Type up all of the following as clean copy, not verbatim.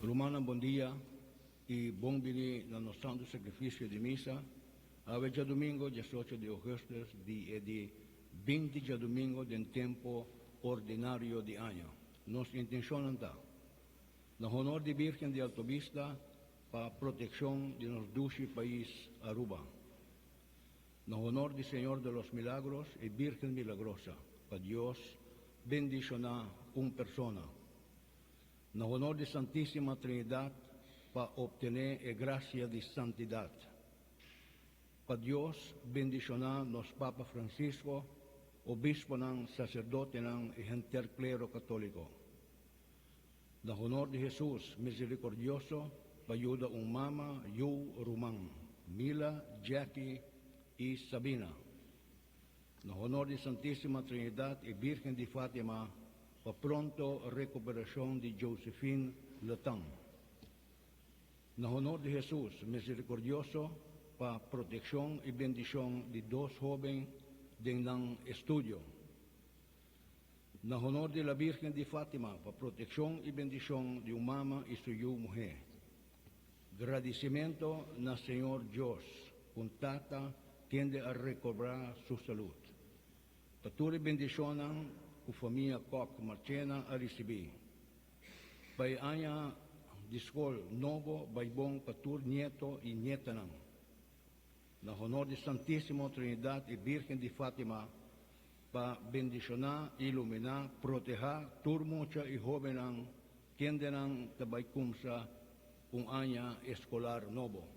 Rumannan bon dia y bon bini na nos Santo Sacrificio di Misa awe djadumingo diesocho di augustus di e di binti djadumingo den tempo ordinario di aña. Nos intencionnan ta, Na honor di Birgen di Alto Vista pa proteccion di nos dushi pais Aruba. Na honor di Señor de los Milagros y Birgen Milagrosa pa Dios bendiciona un persona. Na honor di Santisima Trinidad pa obtene e gracia di santidad. Pa Dios bendiciona nos Papa Francisco, obisponan, sacerdotenan y henter clero catolico. Na honor di Hesus Misericordioso pa yuda un mama, yu, ruman, Mila, Jackie y Sabina. Na honor di Santisima Trinidad y Birgen di Fatima pa pronto recuperacion di Josephine Letang. Na honor di Hesus Misericordioso pa proteccion y bendicion di dos hoben den nan estudio. Na honor di La Virgen di Fatima pa proteccion y bendicion di un mama y su yu muhe. Gradicimento na Señor Dios un tata kende a recobra su salud. Pa tur e bendicionnan cu famia Kok Marchena a ricibi. Pa e aña di scol nobo bay bon pa tur nieto y nietanan. Na honor di Santisimo Trinidad y Virgen di Fatima pa bendishoná, iluminá, protehá tur mucha i hóbennan kendenan ta bai kumsa un aña eskolar nobo.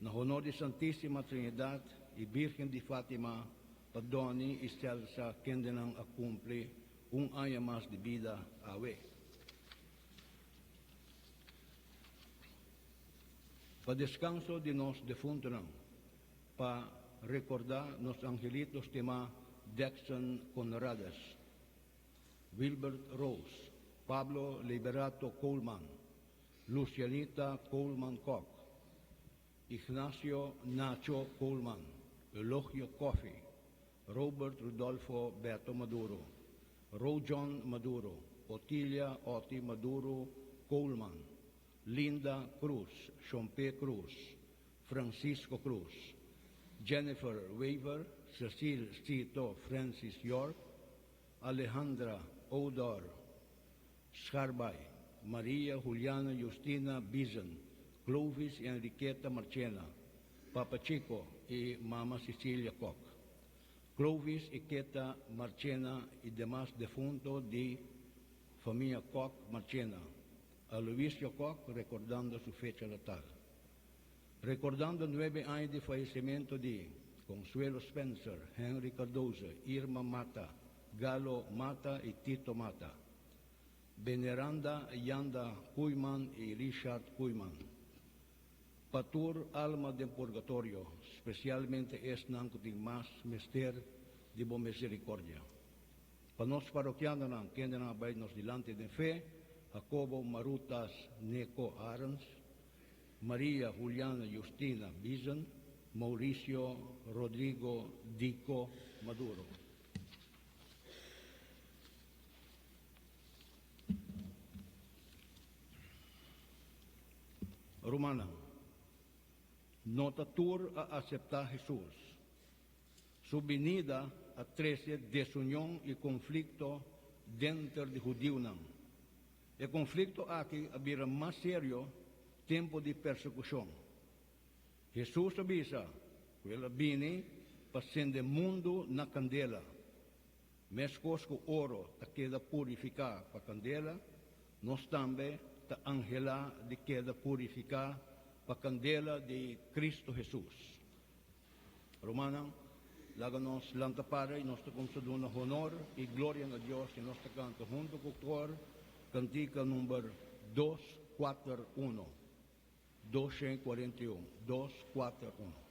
Na honor di Santísima Trinidad i Bírgen di Fátima pa Donny i Celsa kendenan a kumpli un aña mas di bida awe. Pa deskanso di nos defuntonan. Pa rekordá nos angelito stimá Jackson Conrades, Wilbert Rose, Pablo Liberato Koolman, Lucianita Koolman Kok, Ignacio Nacho Koolman, Eulogio Coffie, Robert Rudolfo Beto Maduro, Rojohn Maduro, Otilia Oti Maduro Koolman, Linda Cruz, Shompe Cruz, Francisco Cruz, Jennifer Wever, Cecile Cito Francis York, Alejandra Odor Scharbay, Maria Juliana Justina Bizen, Clovis y Enriqueta Marchena, Papa Chico y Mama Cecilia Kok, Clovis y Keta Marchena y demas defunto di famia Kok Marchena, Aloisio Kok recordando su fecha natal. Recordando nuebe aña di fallecimento di Consuelo Spencer, Henry Cardozo, Irma Mata, Galo Mata y Tito Mata. Veneranda Yanda Koeiman y Richard Koeiman. Pa tur alma den purgatorio, specialmente esnan cu tin mas mester di bo misericordia. Pa nos parokianonan kendenan a bai nos dilanti den fe, Jacobo Marutas Neco Arends, Maria Juliana Justina Bizen, Mauricio Rodrigo Dico Maduro. Rumannan, no ta tur a aseptá Hesus. Su binida a trese desunion i konflikto denter di hudiunan. E konflikto aki a bira mas serio tempu di persekushon. Hesus a bisa ku el a bini pa sende mundu na kandela. Meskos ku oro ta keda purifiká pa kandela, nos tambe ta anhelá di keda purifiká pa kandela di Kristu Hesus. Rumannan, laga nos lanta para i nos ta kumsa duna honor i gloria na Dios i nos ta kanta huntu ku kor kantika number dos kuater uno, 241, dos kuater uno.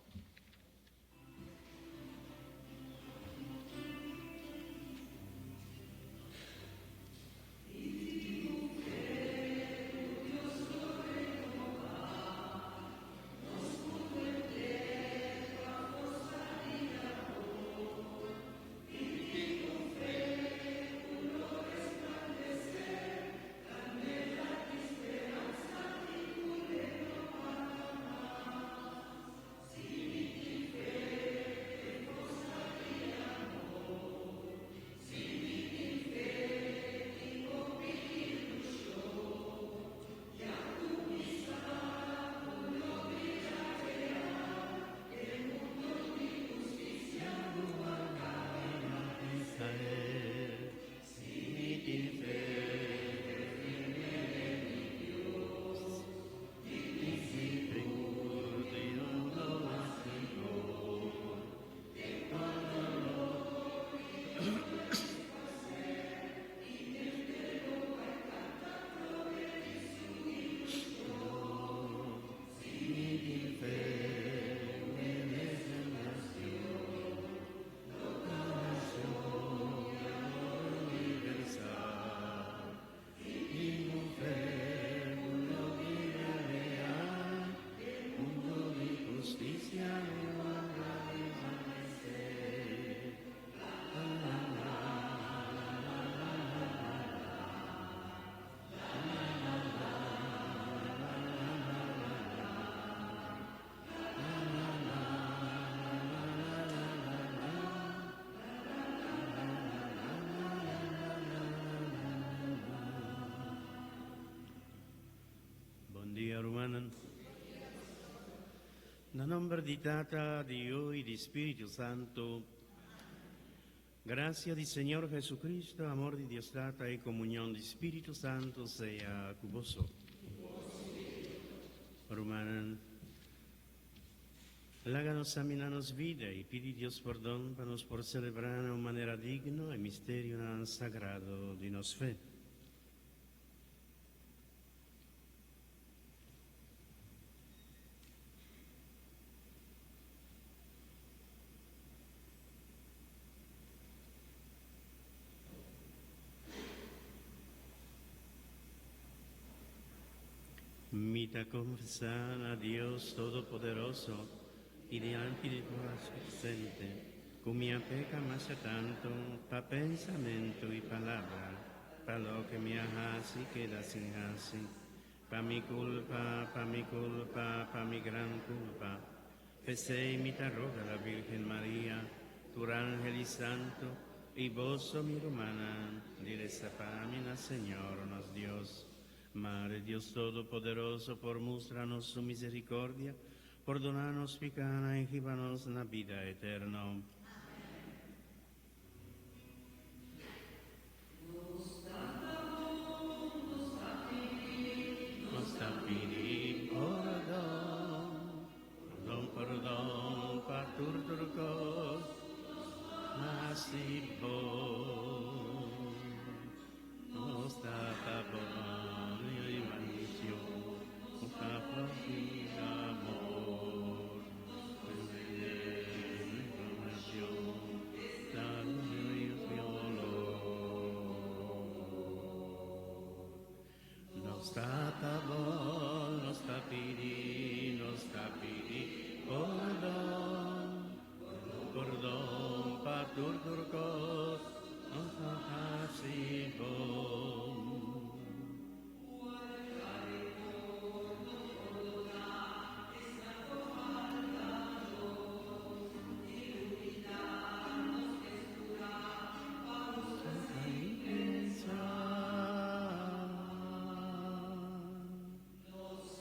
Na nomber di Tata, di Yu i di Spiritu Santu. Grasia di Señor Jesucristo, amor di Dios Tata i komunion di Spiritu Santu sea ku boso. Rumannan, laga nos saminá nos bida i pidi Dios pordon pa nos por selebrá na un manera digno e misterionan sagrado di nos fe. Mi ta konfesá na Dios Todopoderoso i dilanti di tur as presente, ku mi a peka masha tantu pa pensamentu i palabra, pa loke mi a hasi keda sin hasi, pa mi kulpa, pa mi kulpa, pa mi gran kulpa. P'esei mi ta roga la Virgen Maria, tur angel i santu, i boso, mi rumannan, di resa pa mi na Señor nos Dios. Mare Dios Todopoderoso por mustra nos su misericordia, pordona nos picánan i hiba nos na bida eterno. Nos ta pidi pordon, pordon, pordon pa tur tur cos haci bon. Nos Tata bon i malicion, nos ta pidi amor. Nos Tata bon, nos ta pidi, nos ta pidi pordon, pordon pa tur tur cos, nos ta haci bon.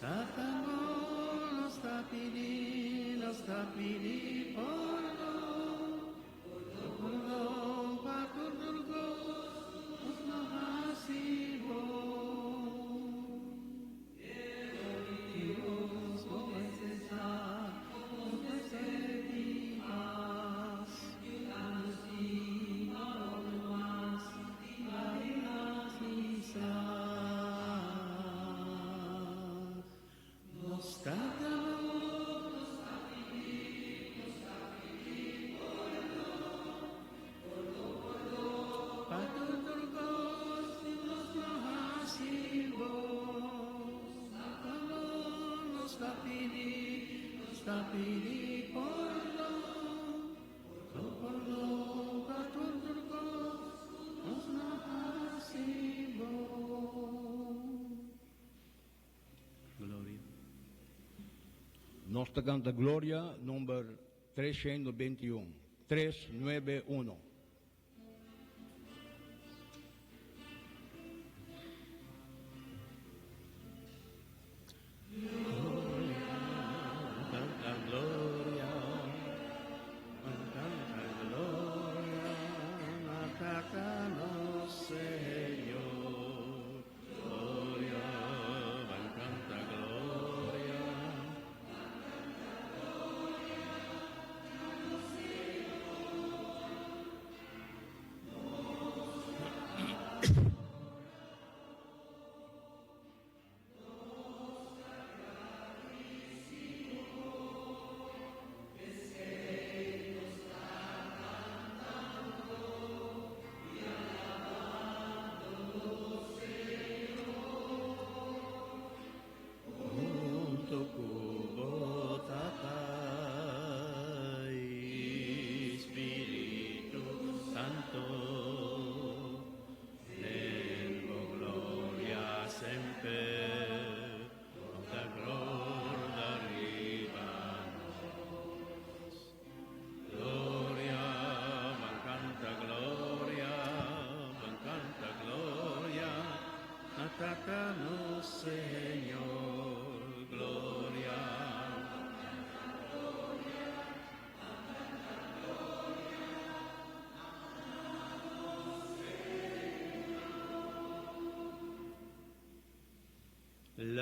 Tata bon, nos ta pidi, nos ta pidi pordon, pordon pa tur tur cos, nos no haci bon. Dios, confesa, confesa di paz, mas, la Nos Tata bon, nos ta pidi, nos ta pidi pordon, pa tur tur cos nos no haci bon. Tata bon, nos ta pidi, nos ta pidi pordon, pordon pa tur tur cos nos no haci bon. Gloria. Nos ta canta Gloria number 321, 391. Canta gloria, canta gloria, na Tata nos Señor. Gloria, ban canta gloria.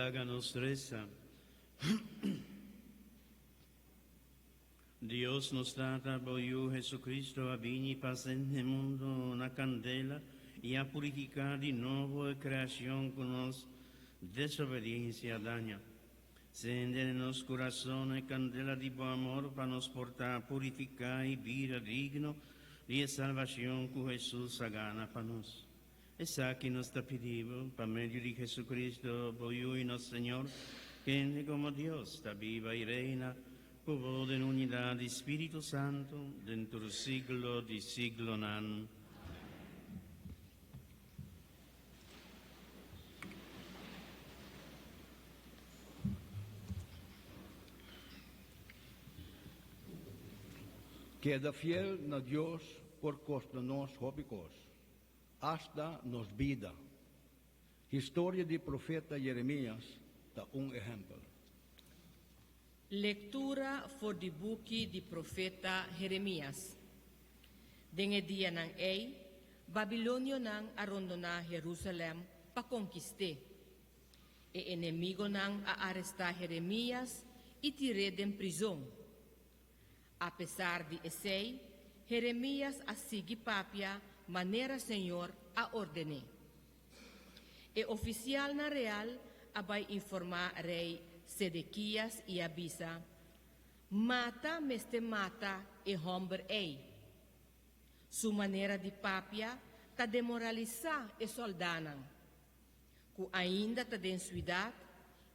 Laga nos resa. Dios nos Tata, bo Yu Jesucristo a bini pa sende mundo na candela y a purifica di nobo e creacion cu nos desobediencia a daña. Sende den nos curason e candela di bo amor pa nos por ta purifica y bira digno di e salbacion cu Jesus a gana pa nos. Esaki nos ta pidi bo pa medio di Jesucristo, bo Yu y nos Señor, kende como Dios ta biba y reina cu bo den unidad di Spiritu Santo den tur siglo di siglonan. Keda fiel na Dios por kosta nos hopi kos. Asta nos bida. Historia di profeta Jeremias ta un ehèmpel. Lektura for di buki di profeta Jeremias. Den e dianan ei, babilonionan a rondoná Herusalèm pa konkist'é. E enemigonan a arestá Jeremias i tir'é den prizon. Apesar di esei, Jeremias a sigui papia manera Señor a orden'é. E ofisialnan real a bai informá rei Sedekias i a bisa, Mata mester mata e hòmber ei. Su manera di papia ta demoralisá e sòldánan, ku ainda ta den siudat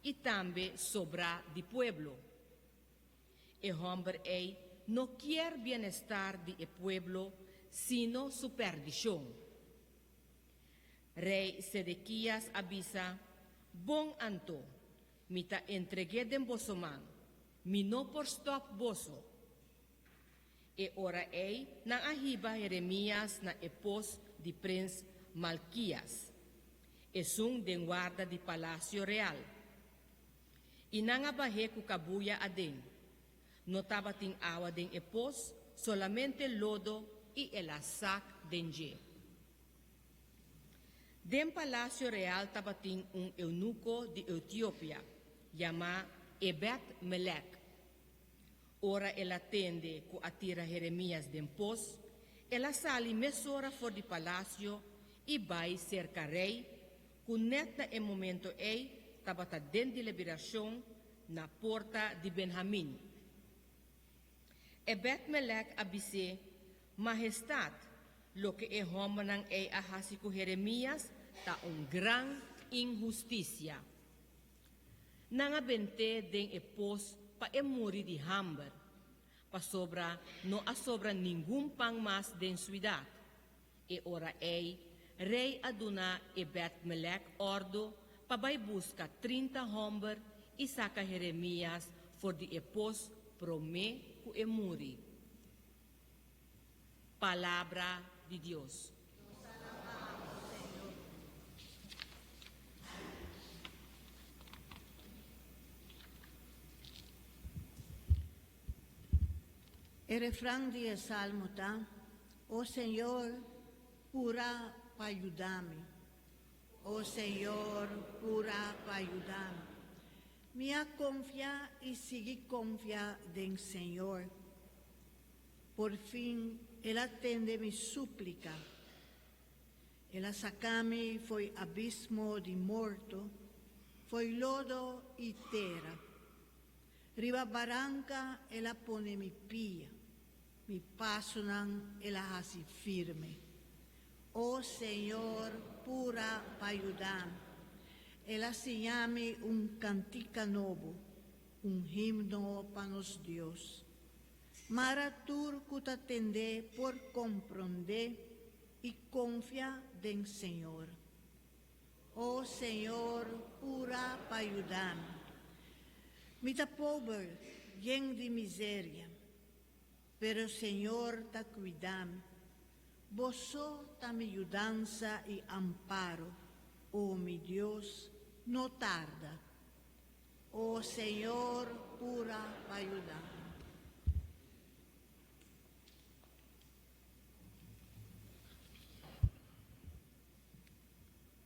i tambe sobrá di pueblo. E hòmber ei no kier bienestar di e pueblo sino su pèrdishon. Rei Sedekias a bisa, Bon anto, mi ta entreg'é den boso man, mi no por stòp boso. E ora ei nan a hiba Jeremias na e pos di prens Malkias, esun den warda di palasio real. I nan a bah'é ku kabuya aden. No tabatin awa den e pos, solamente lodo i el a sak den dje. Den palasio real tabatin un eunuko di Etiopia, yamá Ebed-Melek. Ora el a tende ku a tira Jeremias den pos, el a sali mesora for di palasio i bai serka rei, ku nèt na e momento ei tabata den deliberashon na Porta di Benhamin. Ebed-Melek a bis'é, Mahestat, loke e hòmbernan ei a hasi ku Jeremias ta un gran inhustisia. Nan a bent'é den e pos pa e muri di hamber, pasobra no a sobra ningun pan mas den suidat. E ora ei, rei a duna Ebed-Melek òrdu pa bai buska 30 hòmber i saka Jeremias for di e pos promé ku e muri. Palabra di Dios. E refran di e salmo ta, O Señor, pura pa yuda mi. O Señor, pura pa yuda mi. Mi a konfia i sigui konfia den Señor. Por fin el a tende mi súplika. El a saka mi fo'i abismo di morto, fo'i lodo i tera. Riba baranka el a pone mi pia, mi pasonan el a hasi firme. O Señor, pura pa yuda mi. El a siña mi un kantika nobo, un himno pa nos Dios. Mara tur ku ta tend'é por komprondé i konfia den Señor. O Señor, pura pa yuda mi. Mi ta pober, yen di miseria, pero Señor ta cuida mi. Bo so ta mi yudansa i amparo, o mi Dios, no tarda. O Señor, pura pa yuda mi.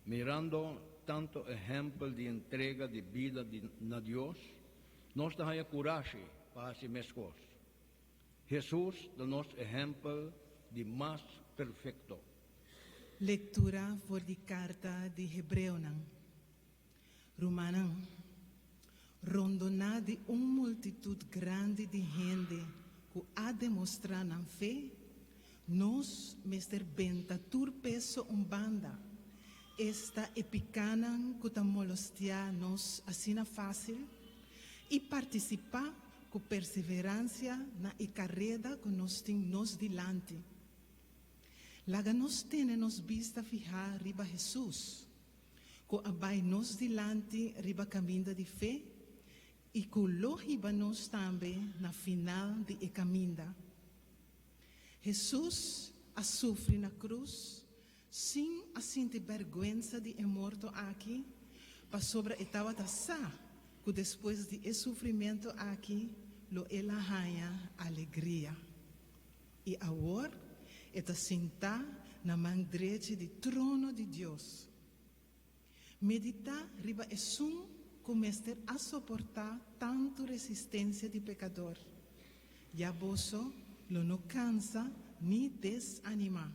Mirando tanto ehèmpel di entrega di bida di na Dios, nos ta haña kurashi pa hasi meskos. Hesus ta nos ehèmpel di mas perfekto. Lektura for di Karta di Hebreonan. Rumannan, rondoná di un multitut grandi di hende ku a demostrá nan fe, nos mester benta tur peso un banda, esta e pikánan ku ta molostiá nos asina fásil, i partisipá ku perseveransia na e kareda ku nos tin nos dilanti. Laga nos tene nos bista fihá riba Hesus, ku a bai nos dilanti riba kaminda di fe i ku lo hiba nos tambe na final di e kaminda. Hesus a sufri na krus sin a sinti bèrgwensa di e morto aki, pasobra e tabata sa ku despues di e sufrimentu aki lo el a haña alegria. I awor e ta sintá na man drechi di trono di Dios. Meditá riba esun ku mester a soportá tantu resistensia di pekador, ya boso lo no kansa ni desanimá.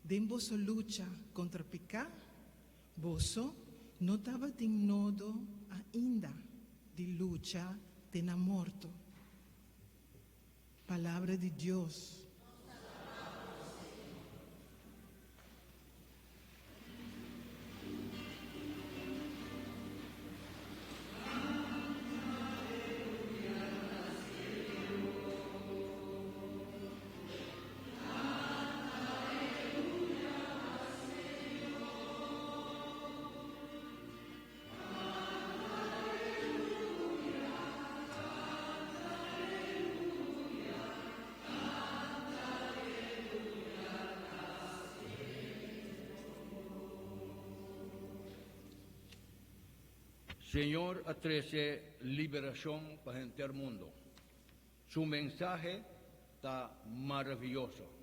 Den boso lucha kontra piká, boso no tabatin nodo ainda di lucha te na morto. Palabra di Dios. Señor a trece liberacion pa henter mundo. Su mensahe ta maraviyoso.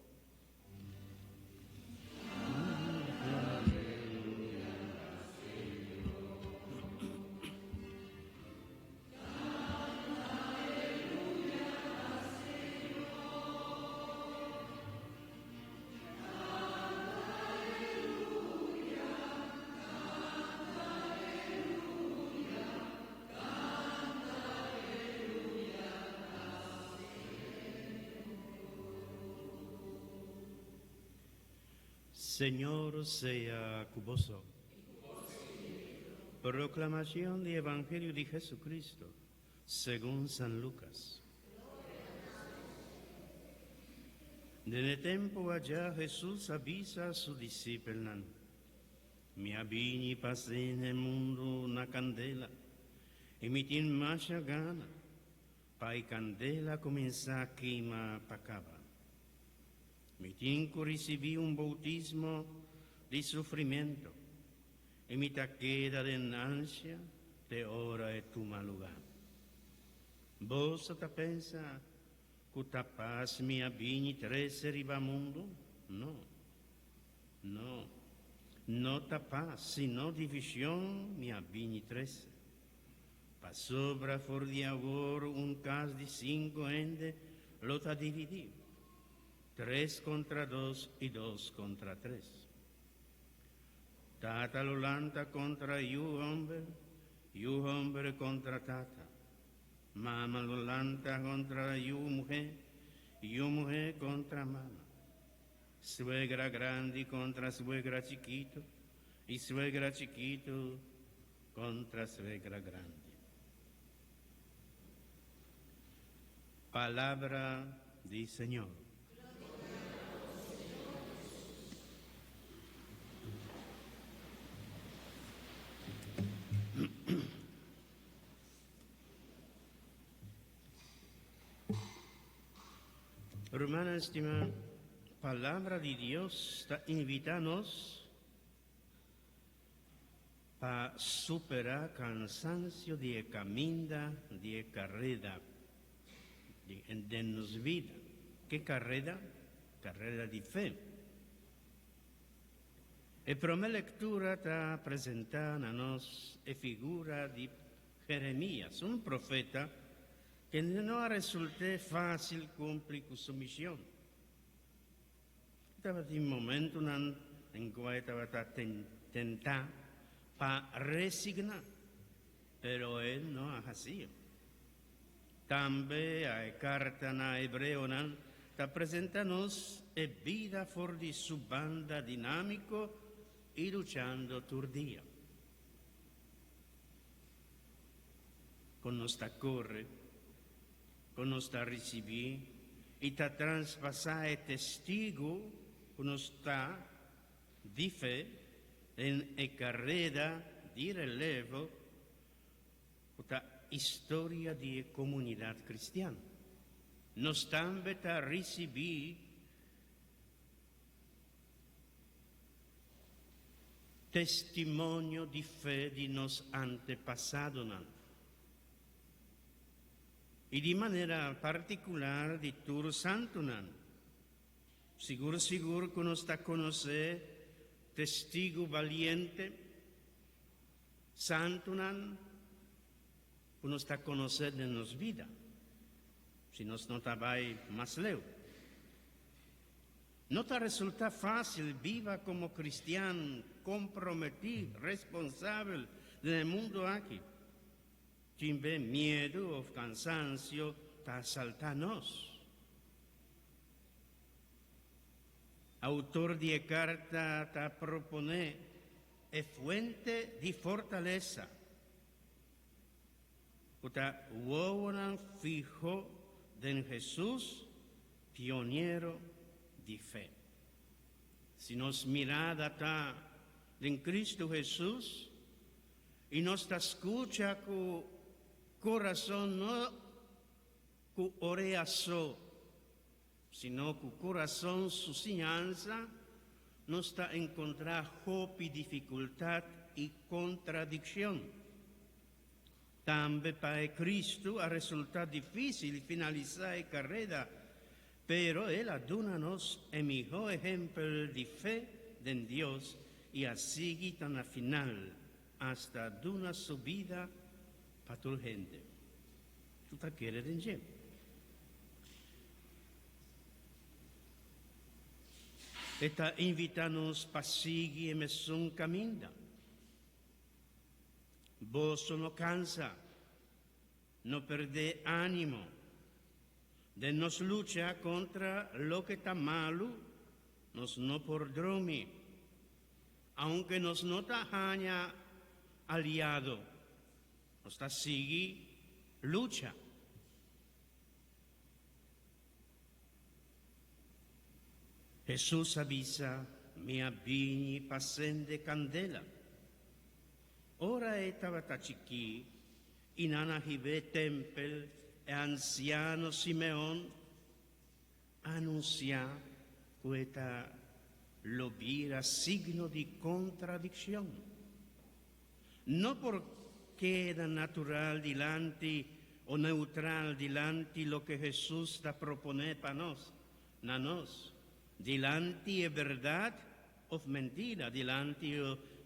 Señor sea ku boso. Proclamación di Evangelio di Jesucristo segun San Lucas. Den e tempu aja Jesús a bisa su disipelnan, Mi a bini pa sende mundu na kandela, i mi tin masha gana pa e kandela kuminsá kima pa kaba. Mi tin ku risibí un boutismo di sufrimentu, i mi ta keda den ansia te ora e tuma lugá. Boso ta pensa ku ta pas mi a bini trese riba mundu? No. No, no ta pas, sino division mi a bini trece. Pasobra for di awor un cas di cinco hende lo ta dividí, tres contra dos i dos contra tres. Tata lo lanta contra yu homber, yu homber contra tata. Mama lo lanta contra yu muhé, yu muhé contra mama. Suegra grandi contra suegra chikito y suegra chikito contra suegra grandi. Palabra di Señor. Rumannan stimá, Palabra di Dios ta invitá nos pa superá kansansio di e kaminda di e kareda den nos bida. Ke kareda? Kareda di fe. E promé lektura ta presentá na nos e figura di Jeremias, un profeta kende no a result'é fásil kumpli ku su mishon. E tabatin momentunan den kua e tabata tentá pa resigná, pero e no a hasié. Tambe a e karta na Hebreonan ta presenta nos e bida for di su banda dinámiko i luchando tur dia. Kon nos ta kore, kon nos ta risibí i ta traspasá e testigu ku nos ta di fe den e kareda di relevo ku ta historia di e komunidat kristian. Nos tambe ta risibí testimonio di fe di nos antepasadonan i di manera partikular di tur santunan. Sigur sigur ku nos ta konosé testigu baliente, Santunan ku nos ta konosé den nos bida, si nos no ta bai mas leu. No ta resultá fásil biba komo kristian komprometí, responsabel den e mundu aki. Tin be miedu òf kansansio ta asaltá nos. Outor di e karta ta proponé E fuente di fortalesa ku ta wowonan fiho den Hesus, pionero di fe. Si nos mirada ta den Kristu Hesus i nos ta skucha ku kurason no ku orea so, Sino ku kurason su siñansa, nos ta enkontrá hopi difikultat i kontradikshon. Tambe pa e Kristu a resultá difísil finalisá e kareda, pero el a duna nos e mihó ehèmpel di fe den Dios i a sigui ta na final asta duna su bida pa tur hende. Ku ta kere den dje. E ta invitá nos pa sigui e mesun kaminda. Boso no kansa, no perdé ánimo. Den nos lucha kontra loke ta malu, nos no por drumi. Aunke nos no ta haña aliado, Nos ta sigui lucha. Hesus a bisa, Mi a bini pa sende kandela. Ora e tabata chikí i nan a hib'é tèmpel, e ansiano Simeon a anunsiá ku e ta lo bira signo di kontradikshon. No por keda natural dilanti o neutral dilanti loke Hesus ta proponé pa nos, na nos, dilanti e bèrdat òf mentira, dilanti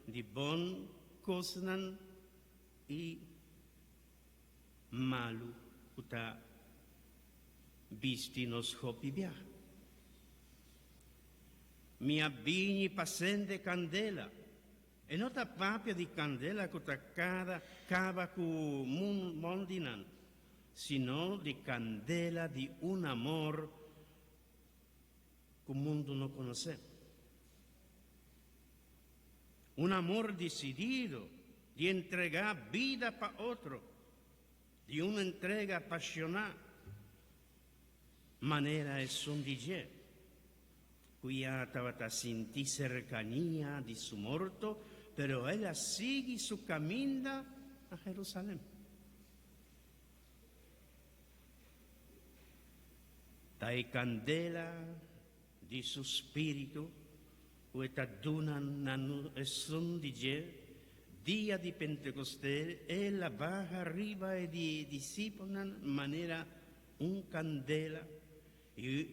di bon kosnan i malu ku ta bisti nos hopi biaha. Mi a bini pa sende kandela. E no ta papia di kandela ku ta kada kaba ku mondinan, sino di kandela di un amor ku mundu no konosé. Un amor disidido di entregá bida pa otro, di un entrega apasioná manera esun di dje. Ku ya tabata sinti serkania di su morto, pero el a sigui su kaminda na Jerusalèm. Ta e kandela di su spiritu ku e ta duna na esun di dje. Dia di Pentekostel el a baha riba e di disipelnan manera un kandela I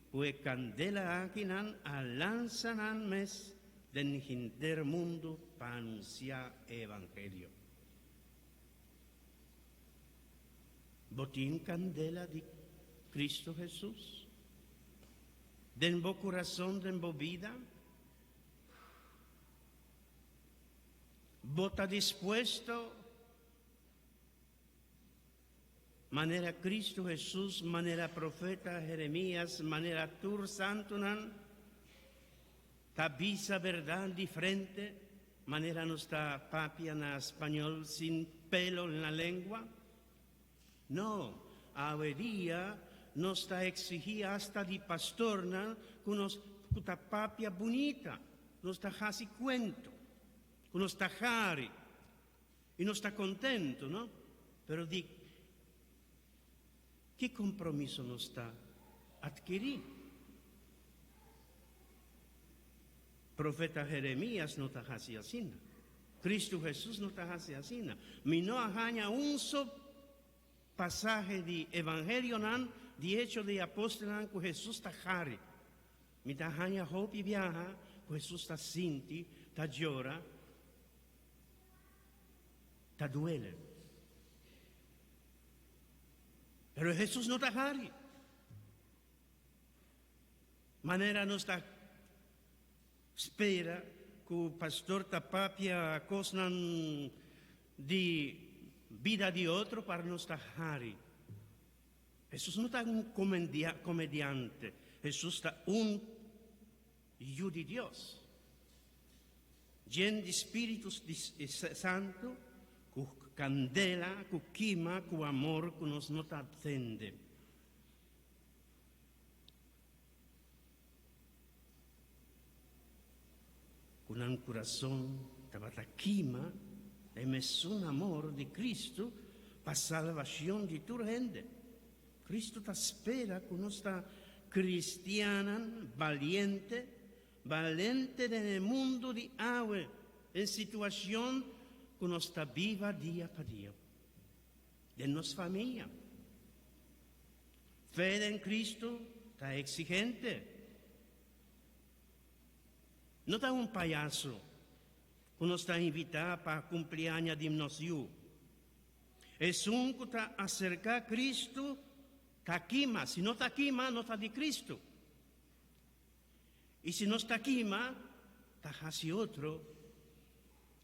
ku e kandela aki nan a lansa nan mes den henter mundu pa anunsiá e evangelio. Bo tin kandela di Kristu Hesus den bo kurason, den bo bida? Bo ta dispuesto manera Kristu Hesus, manera profeta Jeremias, manera tur santunan ta bisa bèrdat di frente, manera nos ta papia na spañol sin pelo na lengua? No, awe dia nos ta eksigí asta di pastornan ku nos ku ta papia bunita, nos ta hasi kuento, ku nos ta hari i nos ta kontentu, no? Pero di ki kompromiso nos ta atkirí? Profeta Jeremias no ta hasi asina. Kristu Hesus no ta hasi asina. Mi no a haña un so pasahe di Evangelionan, di Hecho di Apostelnan ku Hesus ta hari. Mi ta haña hopi biaha ku Hesus ta sinti, ta yora, ta duele. Pero Hesus no ta hari. Manera nos ta spera ku pastor ta papia kosnan di bida di otro pa nos ta hari. Hesus no ta un komediante, Hesus ta un Yu di Dios, yen di Spiritu Santu, ku kandela ku kima ku amor ku nos no ta atende. Ku nan kurason tabata kima e mesun amor di Kristu pa salbashon di tur hende. Kristu ta spera ku nos ta kristiannan baliente, balente den e mundu di awe, den situashon ku nos ta biba dia pa dia den nos famia. Fe den Kristu ta eksigente. No ta un payaso ku nos ta invitá pa kumpliaña di nos yu. Esun ku ta aserká Kristu ta kima. Si no ta kima, no ta di Kristu. I si nos ta kima, ta hasi otro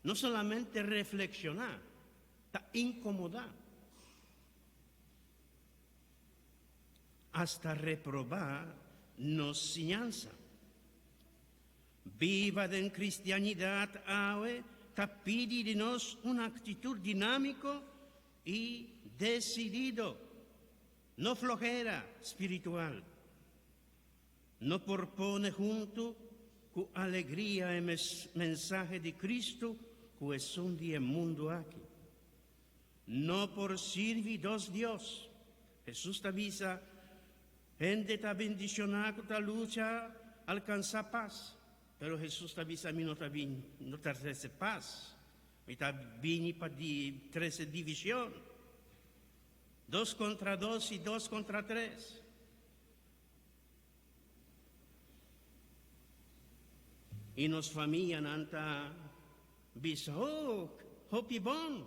no solamente reflekshoná, ta inkomodá, asta reprobá nos siñansa. Biba den kristianidat awe ta pidi di nos un aktitut dinámiko i desidido, no flohera spiritual. No por pone huntu ku alegria e mensahe di Kristu ku esun di e mundu aki. No por sirbi dos dios. Hesus ta bisa, Hende ta bendishoná ku ta lucha alkansá pas. Pero Hesus ta bisa, Mi no ta bini no ta trese pas, mi ta bini pa di trese divishon, dos kontra dos i dos kontra tres. I nos famianan ta bisa, Oh, hopi bon!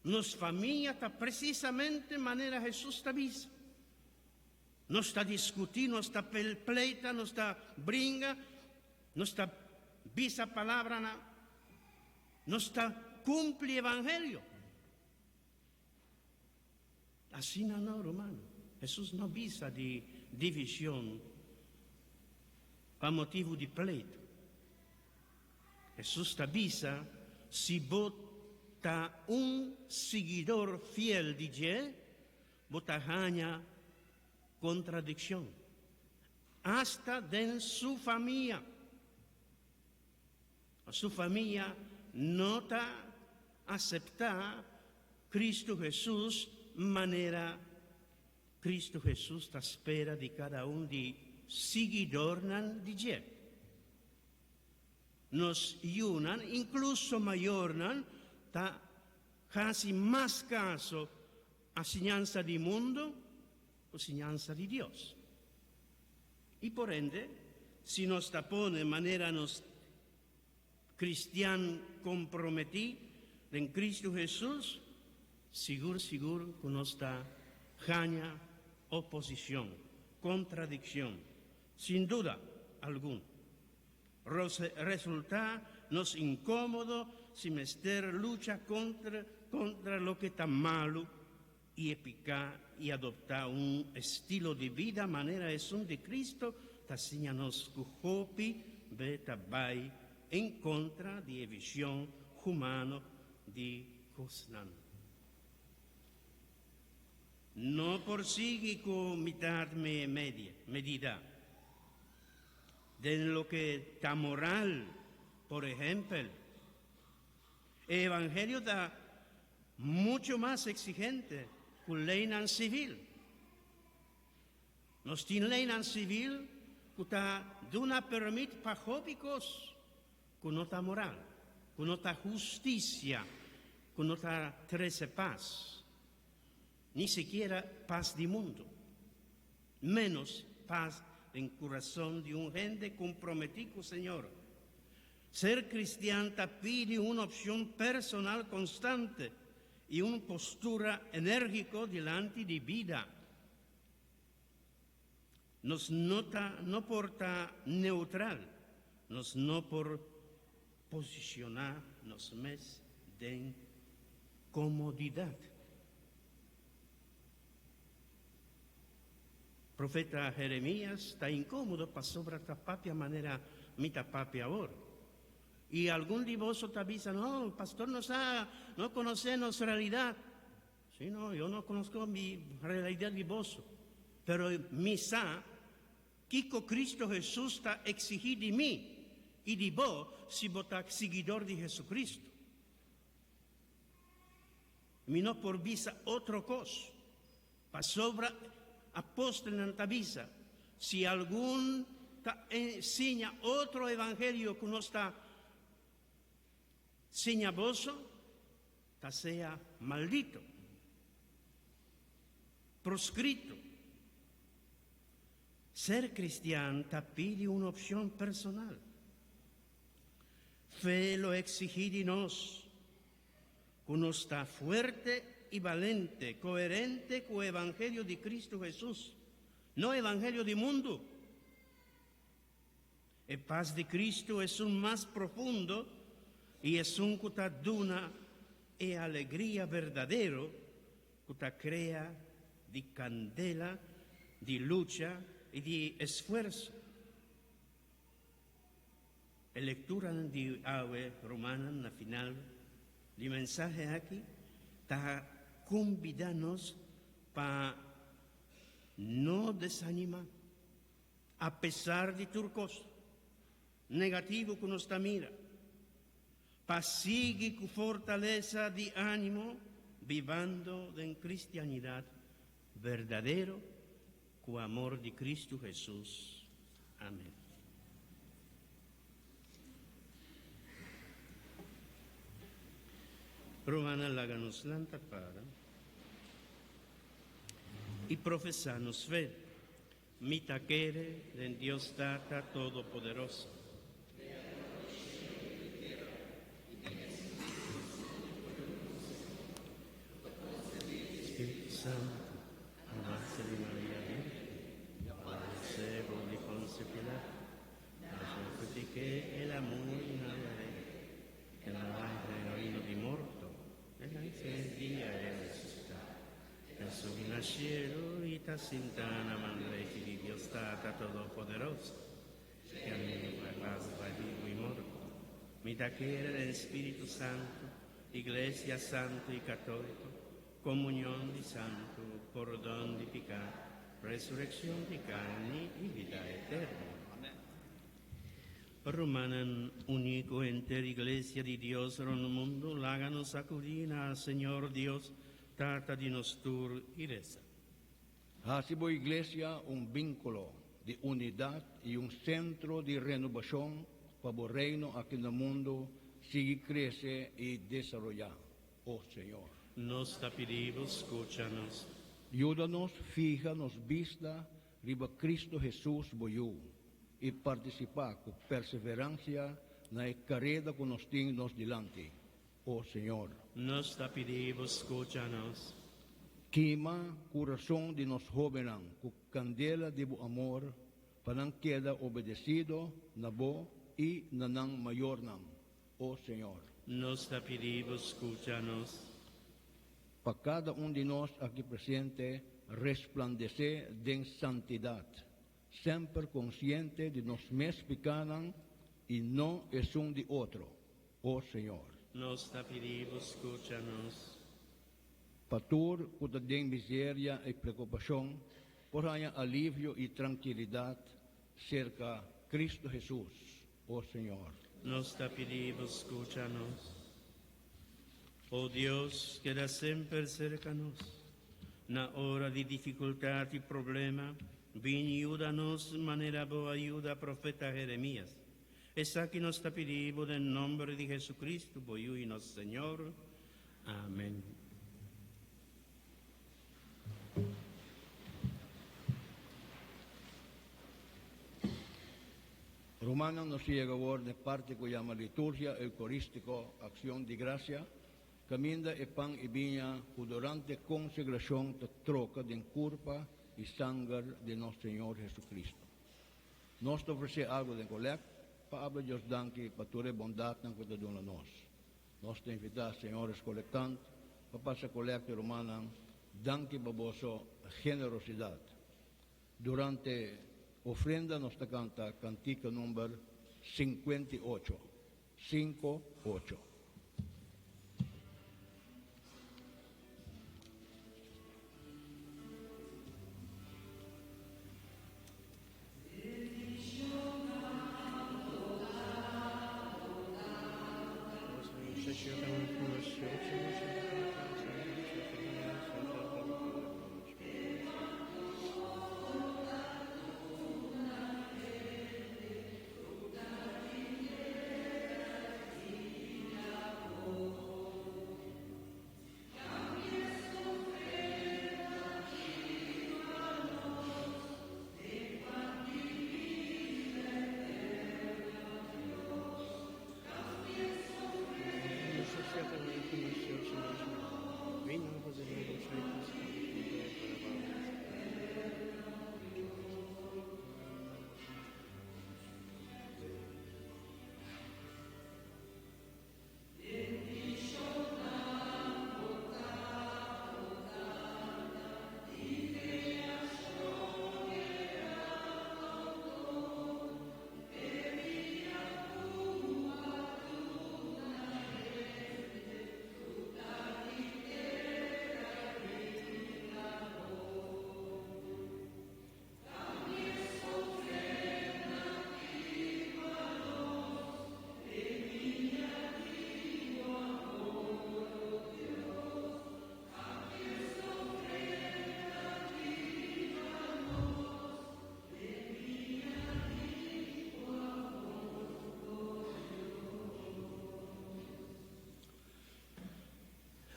Nos famia ta presisamente manera Hesus ta bisa. Nos ta diskutí, nos ta pleita, nos ta bringa, nos ta bisa palabranan, nos ta kumpli evangelio. Asina no, ruman. Hesus no bisa di divishon pa motibu di pleitu. Hesus ta bisa, si bo ta un siguidor fiel di dje, bo ta haña kontradikshon, asta den su famia. Su famia no ta aseptá Kristu Hesus manera Kristu Hesus ta spera di kada un di siguidornan di dje. Nos yunan, inkluso mayornan, ta hasi mas kaso a siñansa di mundu ku siñansa di Dios. I por ende, Si nos ta pone manera nos kristian komprometí den Kristu Hesus, sigur sigur ku nos ta haña oposishon, kontradikshon, sin duda algun. Resultá nos inkómodo si mester lucha kontra kontra loke ta malu i e piká i adoptá un estilo di bida manera esun di Cristo ta siña nos ku hopi be ta bai en kontra di e vision humano di kosnan. No por sigui ku mitad me media, medida. Den loke ta moral, por ehempel, e evangelio ta mucho mas exigente ku leynan civil. Nos tin leynan civil ku ta duna permit pa hopi kos ku no ta moral, ku no ta husticia, ku no ta trece pas, ni sikiera pas di mundo, menos pas den curason di un hende comprometi cu Señor. Ser cristian ta pidi un opcion personal constante y un postura energico dilanti di bida. Nos no ta no por ta neutral, nos no por posiciona nos mes den comodidad. Profeta Jeremías ta incómodo pasobra ta papia manera mi ta papia awor. Y algun di boso ta bisa, no, pastor no sa, no conoce nos realidad. Sí, no, yo no conozco mi realidad di boso, pero mi sa kico Cristo Jesús ta exigi di mi y di bo si bo ta siguidor di Jesucristo. Mi no por bisa otro cos, pasobra apostelnan ta bisa, si algun ta ensiña otro evangelio cu nos ta siña boso, ta sea maldito, proscrito. Ser cristian ta pidi un opcion personal. Fe lo exigi di nos cu nos ta fuerte y balente, coherente cu e evangelio di Cristo Jesus, no evangelio di mundo. E paz di Cristo esun mas profundo y esun cu ta duna e alegria berdadero cu ta crea di candela di lucha y di esfuerso. E lekturanan di awe rumannan na final di mensahe aki ta kumbidá nos pa no desanimá apesar di tur kos negativo ku nos ta mira, pa sigui ku fortalesa di ánimo bibando den kristianidat berdadero Ku amor di Kristu Hesus. Amen. Rumannan laga nos lanta para i profesá nos fe. Mi ta kere den Dios Tata Todopoderoso. Spiritu Santu. Nace di Maria Virgen, padece bou di Poncio Pilato, nace critiqué el a muri na Rey, el a lanta e reino di morto, el a tres dia e a resucita, el a subi na cielo y ta sinta na man drechi di Dios Tata Todopoderoso, e a bini pa juzga bibu y morto. Mi ta kere den Spiritu Santo, Iglesia Santo y Catolico, Komunion di santu, pordon di piká, resurekshon di karni i bida eterno. Rumannan, uní ku henter Iglesia di Dios rònt mundu, laga nos akudí na Señor Dios, Tata di nos tur, i resa. Hasi bo Iglesia un bínkulo di unidat i un sentro di renobashon pa bo Reino aki na mundu sigui krese i desaroyá. O Señor. Nos ta pidi Bo scucha nos. Yuda nos fiha nos bista riba Cristo Hesus, Bo Yu. i partisipá ku perseveransia na e kareda ku nos tin nos dilanti. O Señor. Nos ta pidi Bo skucha nos. Kima kurason di nos hóbennan ku kandela di Bo amor pa nan keda obedesido na Bo i na nan mayornan. O Señor. Nos ta pidi Bo skucha nos. Pa kada un di nos aki presente resplandesé den santidat, semper konsiente di nos mes pikánan i no esun di otro. O Señor. Nos ta pidi Bo skucha nos. Pa tur ku ta den miseria i preokupashon por haña alivio i trankilidat serka Kristu Hesus. O Señor. Nos ta pidi Bo skucha nos. O Dios, keda semper serka nos. Na ora di difikultat i problema, bin yuda nos manera Bo a yuda profeta Jeremias. Esaki nos ta pidi Bo den nomber di Jesucristo, Bo Yu i nos Señor. Amen. Rumannan, nos yega awor n'e parti ku yama Liturgia Eukarístiko, Akshon di Grasia, kaminda e pan i biña ku durante konsegrashon ta troka den kurpa i sanger di nos Señor Jesucristo. Nos ta ofresé algu den kolèkt pa abla Dios danki pa tur e bondatnan ku e ta duna nos. Nos ta invitá señores kolektant pa pasa kolèkt i rumannan danki pa boso generosidat. Durante ofrenda nos ta kanta kantika number 58, sinku ocho.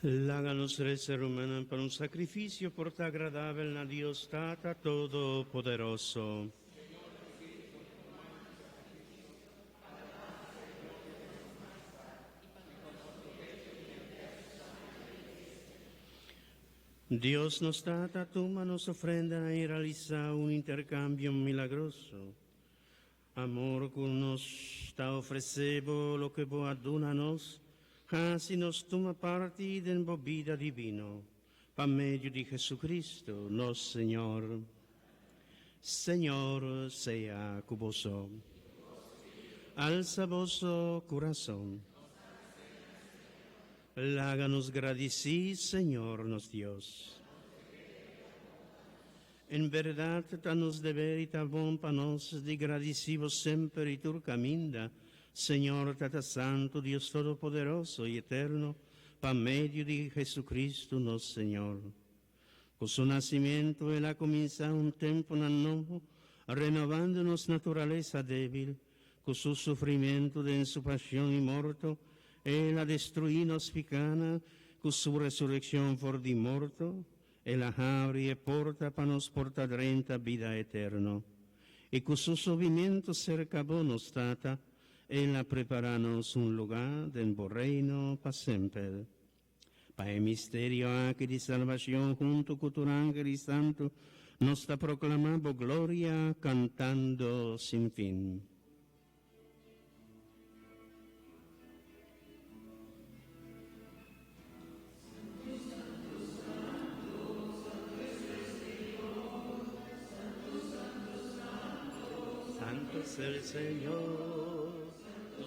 Laga nos resa, rumannan, pa un sakrifisio por ta agradabel na Dios Tata Todopoderoso. Dios nos Tata, tuma nos ofrenda i realisá un interkambio milagroso. Amor ku nos ta ofresé Bo loke Bo a duna nos, hasi nos tuma parti den Bo bida divino, pa medio di Jesucristo, nos Señor. Señor sea ku boso. Alsa boso kurason. Laga nos gradisí Señor nos Dios. En bèrdat ta nos deber i ta bon pa nos di gradisí Bo semper i tur kaminda, Señor Tata Santu, Dios Todopoderoso i Eterno, pa medio di Jesucristo nos Señor. Ku su nasimentu el a kuminsá un tempunan nobo, renovando nos naturalesa débil. Ku su sufrimentu den su pasion i morto, el a destruí nos pikánan. Ku su resurekshon for di morto, El a habri e porta pa nos por ta drenta bida eterno. Y cu su subimiento cerca bo nos Tata, El a prepara nos un lugar den bo reino pa semper. Pa e misterio aki di salvacion hunto cu tur angel y santo nos ta proclama bo gloria cantando sin fin. Santo es el Señor,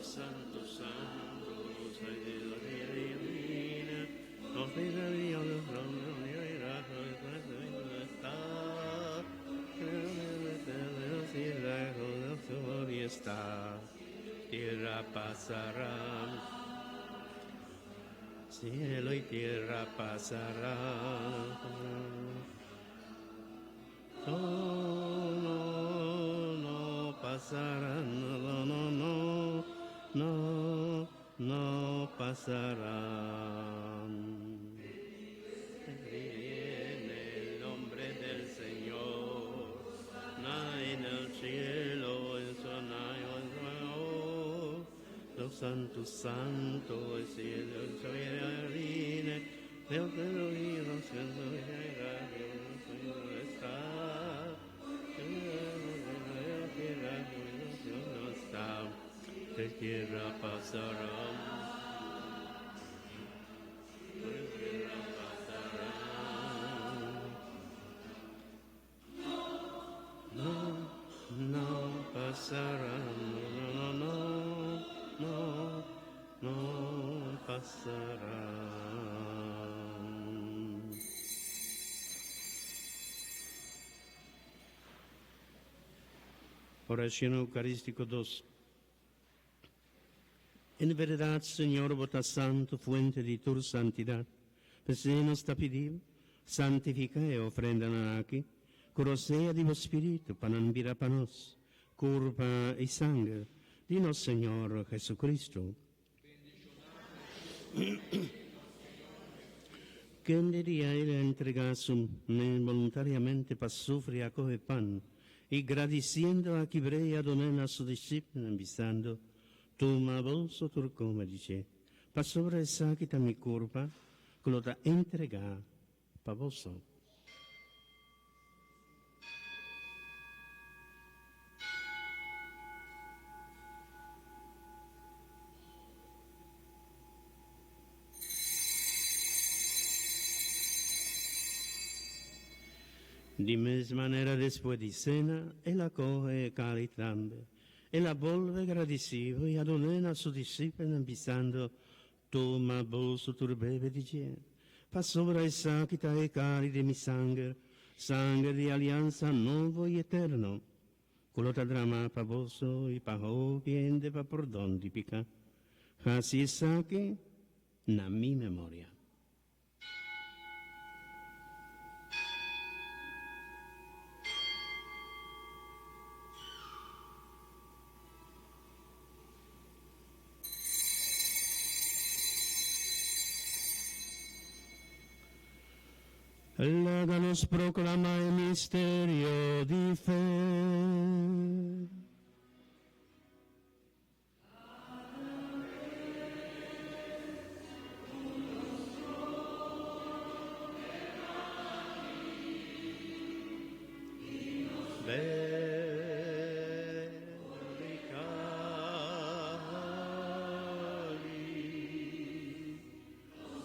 santo, santo, está, tierra pasará, cielo y tierra pasará. No, no, no pasará, no, no, no, no, no pasarán. En el nombre del Señor, en el cielo, en su los santos, santo, el cielo, el cielo, el Dios de los está, de tierra pasará. Tierra pasará. No, no pasará, no, no, no, no, no pasará. Oración Eucarístico 2. En verdad, Señor, bota santo, fuente de tu santidad. Pese nos ta pedir, santifica e ofrenda aquí, crosea di Espíritu, panambira panos, curva y sangre, dinos Señor Jesucristo. ¿Quién diría él entregar su voluntariamente para sufrir a coger pan y agradeciendo a Quibrea donena a su discípulo, avisando, toma bolso turcoma, dice, pa sobre esa quita mi curva, que lo da entrega pa voso. Di mesma manera después de cena, él acoge el cáliz también. Él la volve agradecido y adonena a su discípulo, avisando, toma bolso tu bebe dice, pa sobre esa quita el cáliz de mi sangre, sangre de alianza nuevo y eterno. Culota drama pa bolso y pa bien de pa por donde pica. Así saque na mi memoria. Láganos proclama el misterio de fe.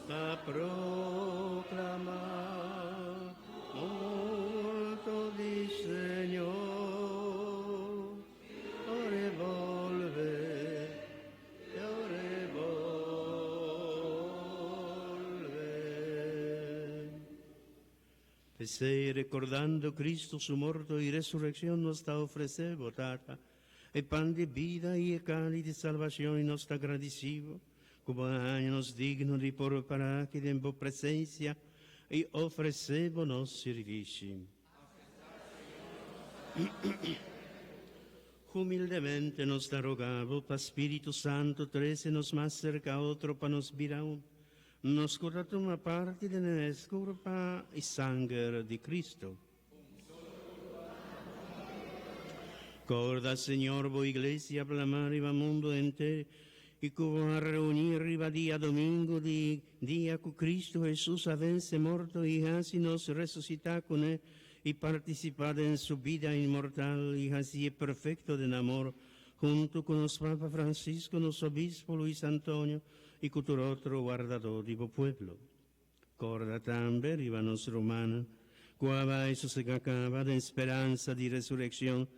Pa proclamar morto di Señor, ore volve, ore volve. Pese recordando Cristo su morto y resurrección nos da ofrecer botata, el pan de vida y el cáliz de salvación y nos está agradecido, como años digno de por para que den presencia y ofrecémonos servicio. Humildemente nos da rogavo, pa Espíritu Santo, nos más cerca a otro pa nos virá nos cura una parte de nuestra culpa y sangre de Cristo. Corda, Señor, bo iglesia plamá riba mundo henter i ku bo a reuní riba diadomingo di dia ku Cristo Hesus a vense morto i hasi nos resusitá kuné i partisipá den su bida inmortal i hasié perfekto den amor, huntu ku nos Papa Francisco, nos Obispo Luis Antonio i ku tur otro wardadó di bo pueblo. Corda tambe riba nos rumannan cu a bay sosega caba den speransa di resureccion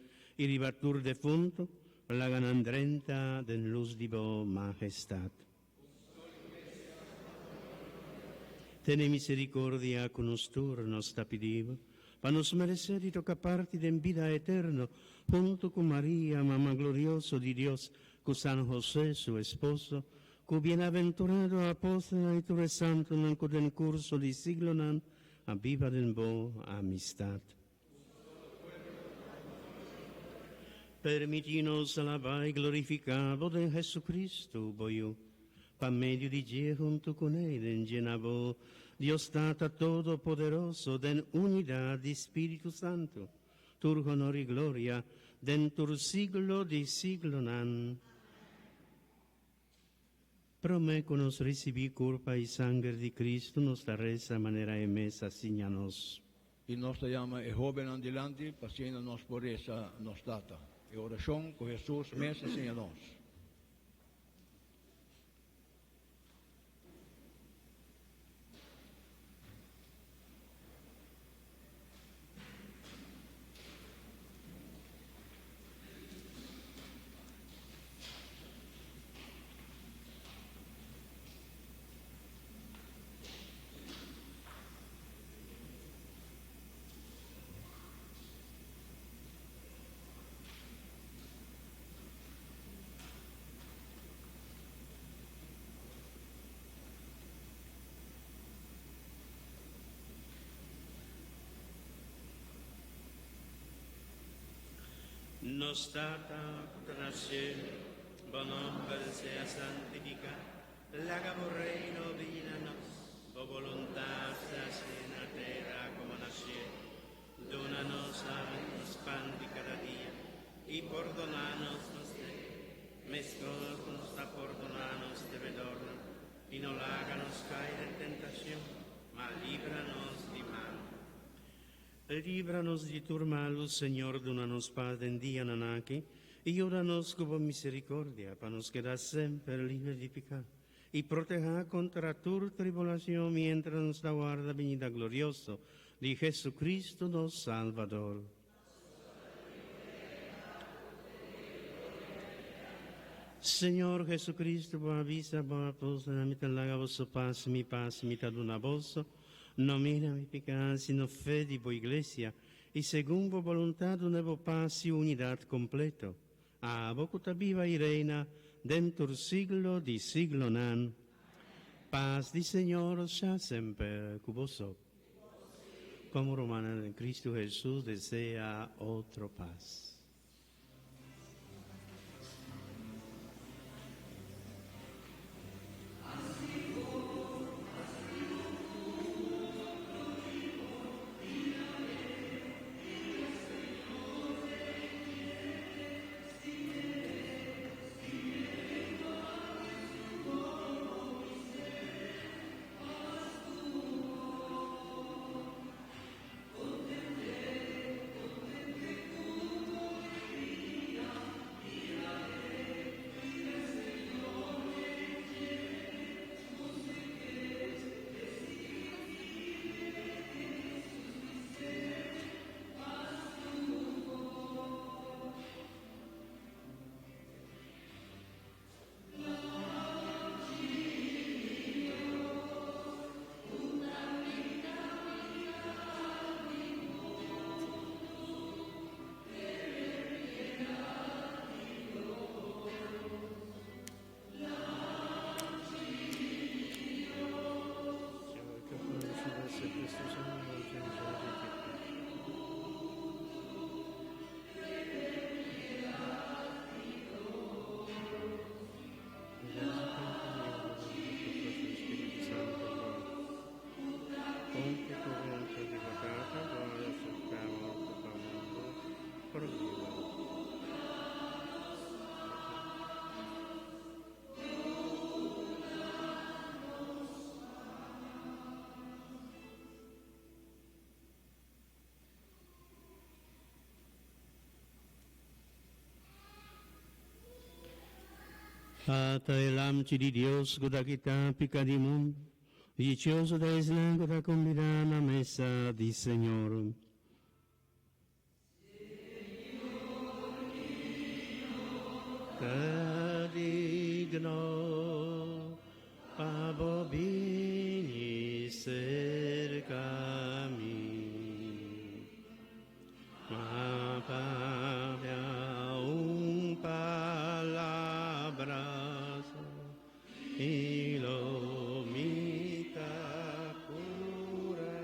y riba tur defunto, laga nan drenta den luz di bo Majestad. Tene misericordia cu nos tur, nos ta pidi bo, pa nos merece di toca parti den bida eterno hunto cu Maria, Mama glorioso di Dios, cu San José, su esposo, Ku bienaventurado apòstelnan i tur e santunan ku den kurso di siglonan a biba den bo amistat. Permití nos alabá i glorifiká bo den Jesucristo, bo Yu, pa medio di dje huntu kuné i den dje na bo, Dios Tata Todopoderoso, den unidat di Spiritu Santu, tur honor i gloria den tur siglo di siglonan. Promé ku nos risibí kurpa i sanger di Kristu, nos ta resa manera e mes a siña nos. I nos ta yama e hóbennan dilanti pa asina nos por resa nos Tata, e orashon ku Hesus mes a siña nos. Nos Tata ku ta na shelu, bo nòmber sea santifiká. Laga bo reino bini na nos. Bo boluntat sea hasi na tera komo na shelu. Duna nos awe nos pan di kada dia, i pordoná nos nos debe, meskos ku nos ta pordoná nos debedornan. I no laga nos kai den tentashon, ma libra nos di malu. Libra nos di tur malu, Señor, duna nos pas den dianan aki, i yuda nos ku bo misericordia, pa nos keda semper liber di piká, i protehá kontra tur tribulashon miéntras nos ta warda binida glorioso di Jesucristo nos Salbador. Señor Jesucristo, bo a bisa bo apóstolnan, Mi ta laga boso pas, mi pas mi ta duna boso. No mira mi piká, sino fe di bo iglesia, i segun bo boluntat duna bo pas i unidat kompleto. Abo ku ta biba i reina den tur siglo di siglonan. Pas di Señor sea semper ku boso. Komo rumannan den Kristu Hesus desea otro pas. Ata e Lamchi di Dios ku ta kita pika di mundu. Dichoso ta esnan ku ta kombidá na mesa di Señor. Ta digno pa bo bini serka mi. Ma papia un palabra so i lo mi ta kurá.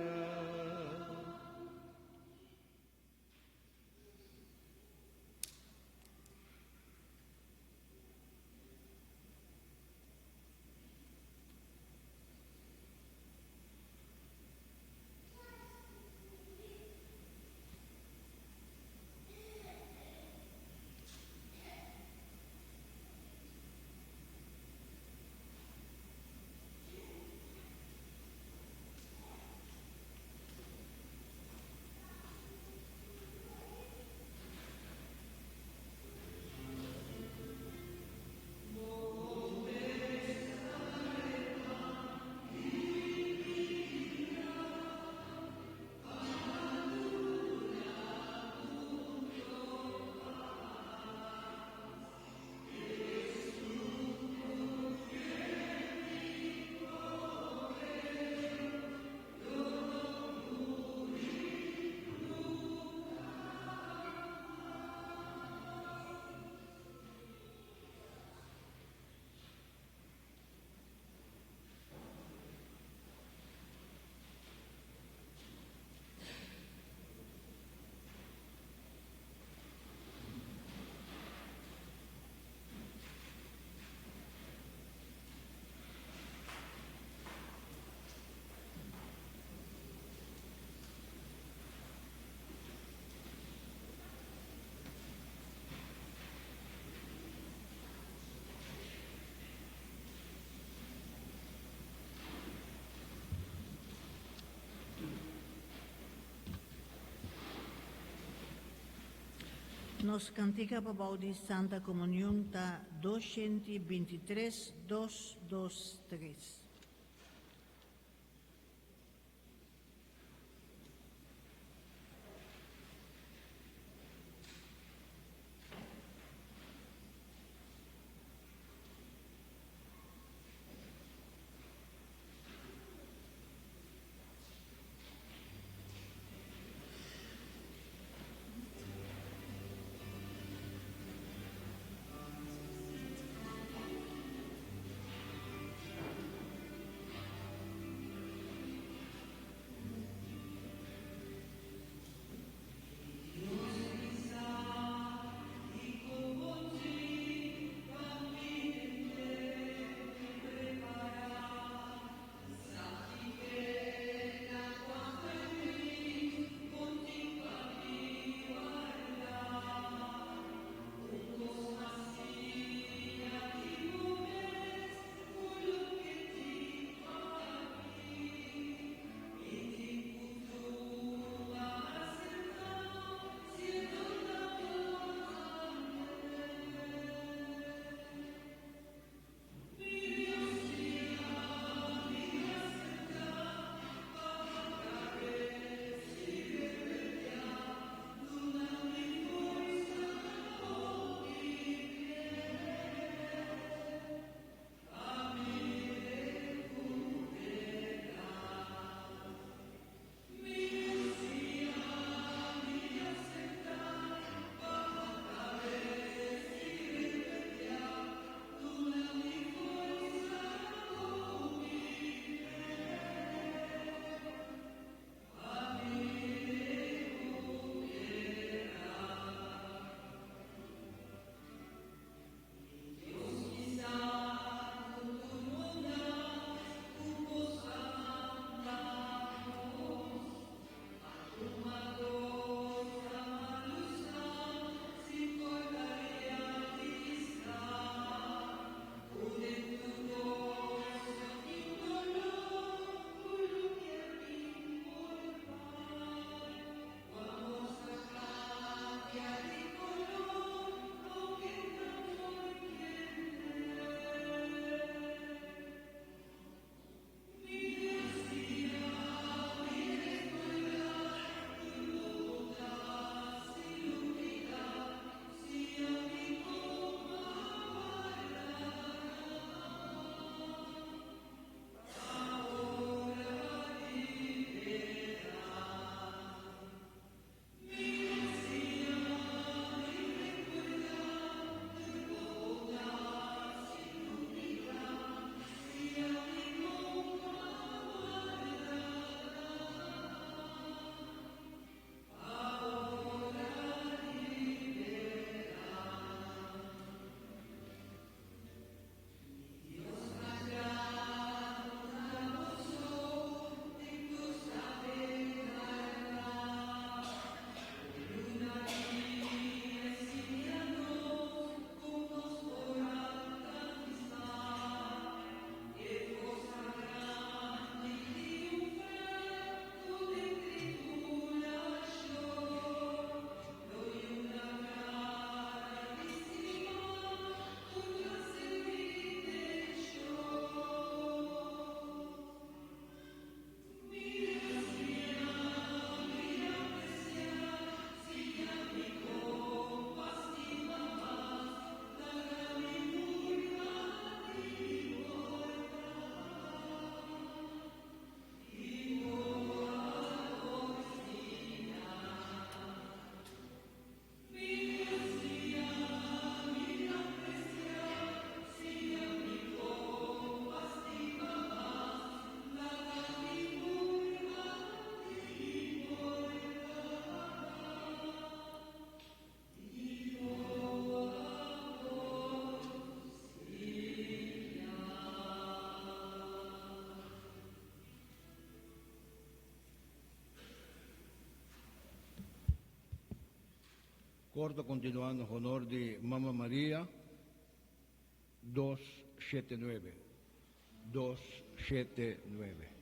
Nos kantika pa bou di Santa Komunion ta 223, 223. Kor ta kontinuá na honor di Mama Maria, 279. 279.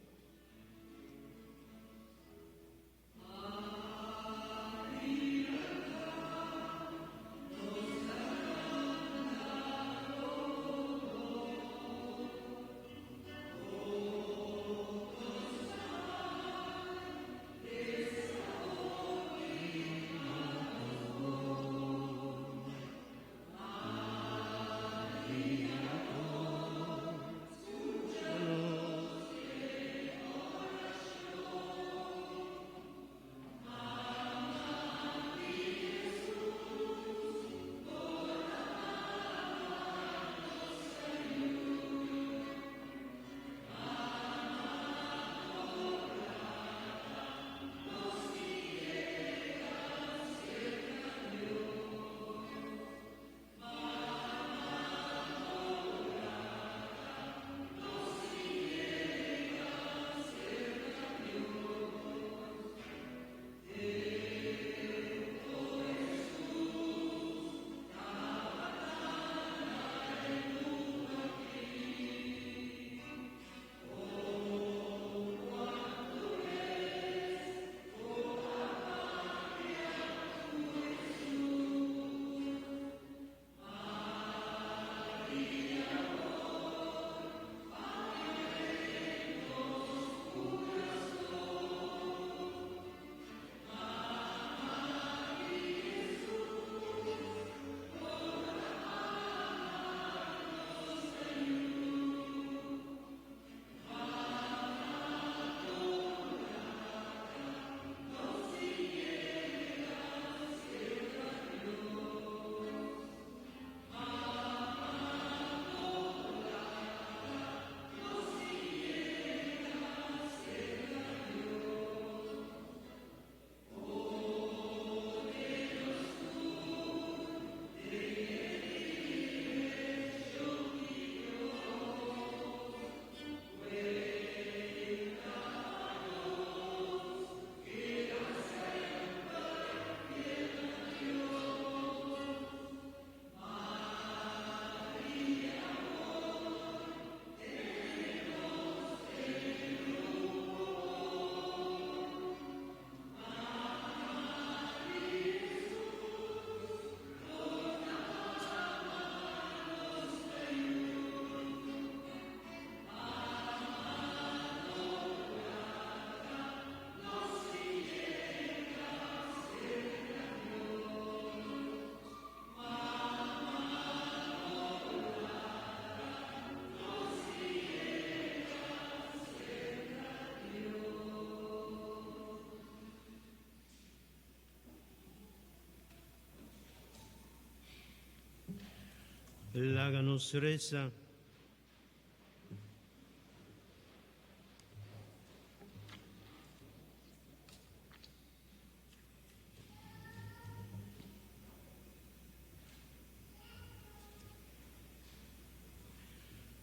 Laga nos resa.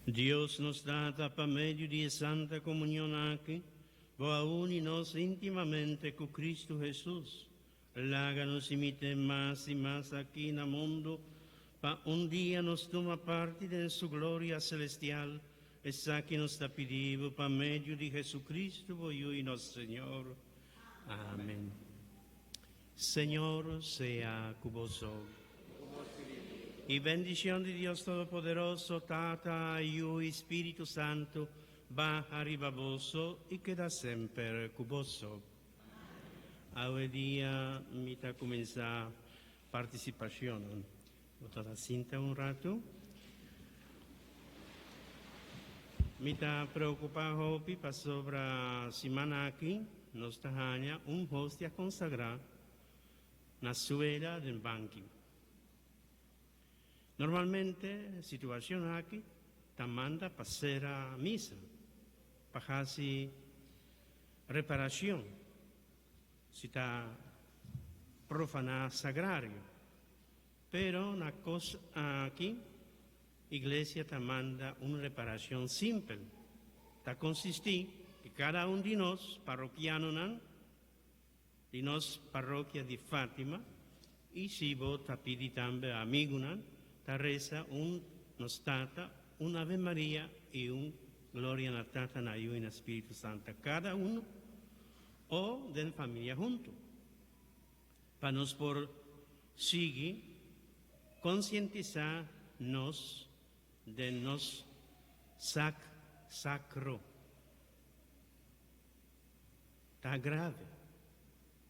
Dios nos Tata, pa medio di e Santa Comunion aki, Bo a uni nos íntimamente cu Cristo Jesus. Laga nos imit'E mas y mas aki na mundo, pa un dia nos tuma parti den Su gloria celestial. Esaki nos ta pidi Bo pa medio di Jesucristo, Bo Yu y nos Señor. Amen. Señor sea cu boso. Y bendicion di Dios Todopoderoso, Tata, Yu y Spiritu Santo, baha riba boso y keda semper cu boso. Awe dia mi ta cuminsa participacionnan. Bo ta ta sinta un rato. Mi ta preocupa hopi pasobra siman aki nos ta haña un hostia consagra na suela den banki. Normalmente situacion aki ta manda pa cera misa pa haci Reparacion, si ta profaná sagrario. Pero na cos aki, Iglesia ta manda un reparacion simpel. Ta consistí di cada un di nos parrokianonan di nos parrokia di Fátima. I si bo ta pidi tambe amigunan ta resa un Nos Tata, un Ave Maria i un Gloria na Tata, na Yu i na Spiritu Santa kada unu o den familia huntu. Pa nos por sigui konsientisá nos den nos sak sakro. Ta grave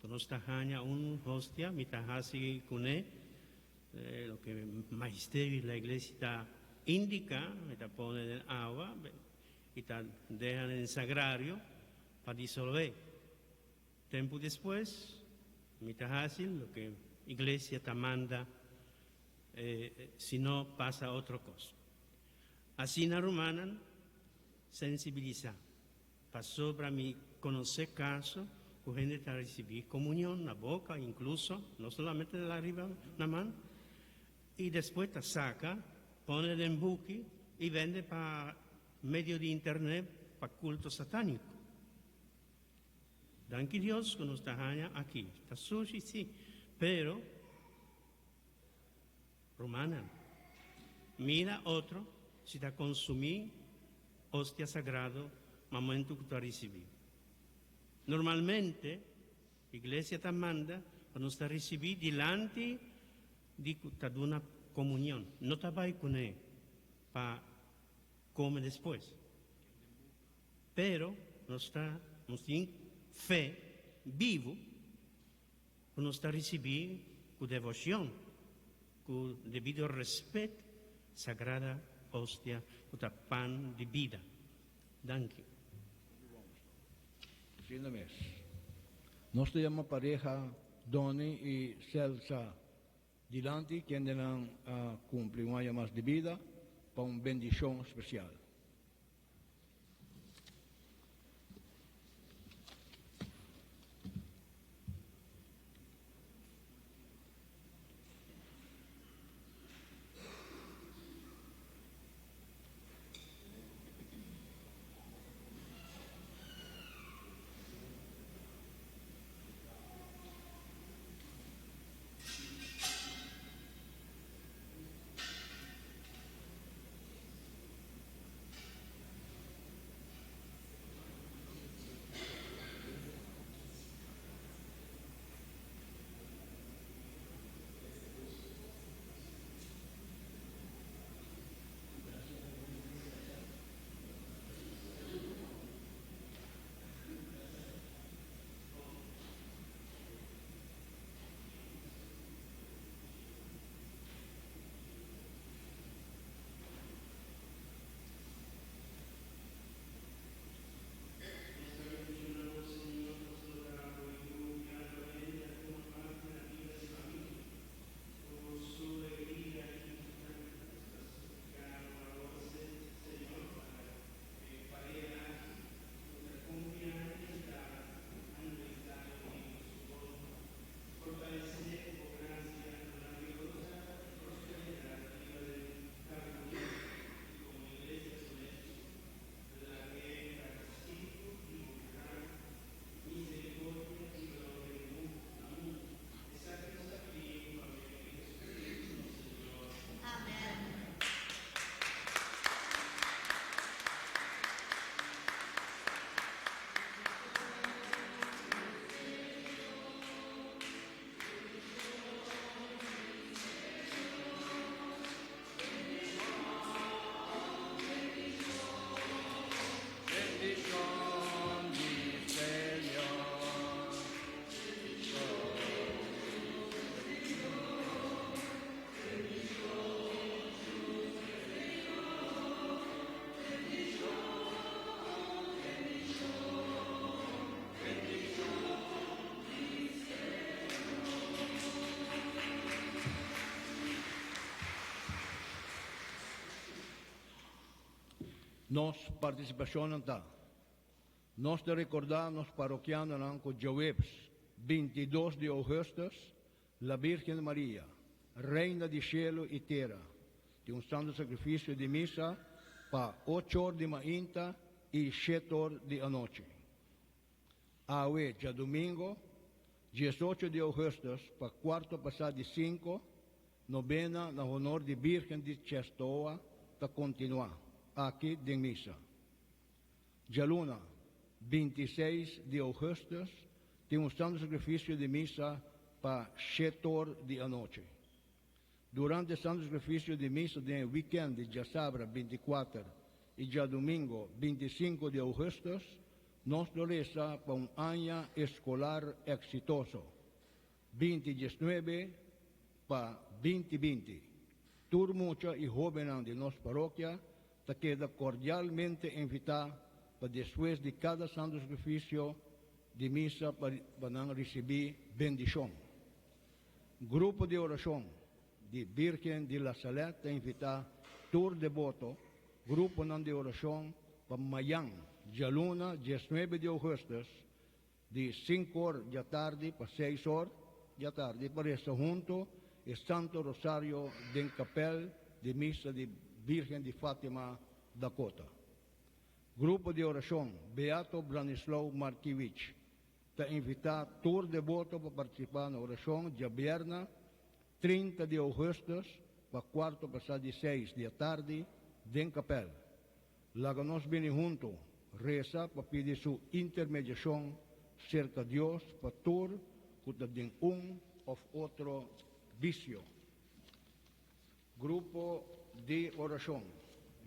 ku nos ta haña un hostia, mi ta hasi kuné loke magisterio di la iglesia ta indiká, mi ta pone den awa i ta deha den sagrario pa disolvé. Tempu despues mi ta hasi loke iglesia ta manda, si no pasa otro kos. Asina rumannan sensibilisá. Pasobra mi konosé kaso ku hende ta risibí komunion na boka inkluso, no solamente riba na man, i despues ta saka, pone den buki i bende pa medio di internet pa kulto satániko. Danki Dios ku nos ta haña aki. Ta sushi sí, pero Rumannan, mira otro si ta konsumí ostia sagrado momentu ku ta risibí. Normalmente, iglesia ta manda pa nos ta risibí dilanti di ku ta duna komunion. No ta bai kuné pa kome despues. Pero nos ta nos tin fe bibu ku nos ta risibí ku devocion, ku debido respet, Sagrada Ostia ku ta pan di bida. Danki. Asina mes. Nos ta yama pareha Donny i Celsa dilanti kendenan a kumpli un aña mas di bida pa un bendishon spesial. Nos partisipashonnan ta, Nos ta rekordá nos parokianonan ku djaweps 22 di ougùstùs La Bírgen Maria, Reina di shelu i tera, tin un santu sakrifisio di misa pa ochor di mainta i shetor di anochi. Awe djadumingo. 18 di ougùstùs pa kuarto pasá di sinku, nobena na honor di Bírgen di Czestochowa ta kontinuá aki den misa. Djaluna, 26 di ougùstùs, tin un Santu Sakrifisio di Misa pa shet'or di anochi. Durante Santu Sakrifisio di Misa den e wikènt di djasabra 24 i djadumingu 25 di ougùstùs, nos lo resa pa un aña eskolar eksitoso, 2019 pa 2020. Tur mucha i hóbennan di nos parokia ta keda kordialmente invitá pa despues di kada Santu Sakrifisio di Misa pa nan risibí bendishon. Grupo di orashon di Birgen di La Salette ta invitá tur deboto, gruponan di orashon pa mayan, djaluna 19 di ougùstùs, di sink'or djatardi pa seis'or djatardi pa resa huntu e Santo Rosario den kapèl di Misa di Birgen di Fatima, Dakota. Grupo di orashon Beato Branislaw Markiewicz ta invitá tur deboto pa partisipá na orashon djabièrna 30 di ougùstùs pa kuarto pasá di seis di atardi den kapèl. Laga nos bini huntu resa pa pidi su intermediashon serka Dios pa tur ku ta den un òf otro bisio. Grupo di orashon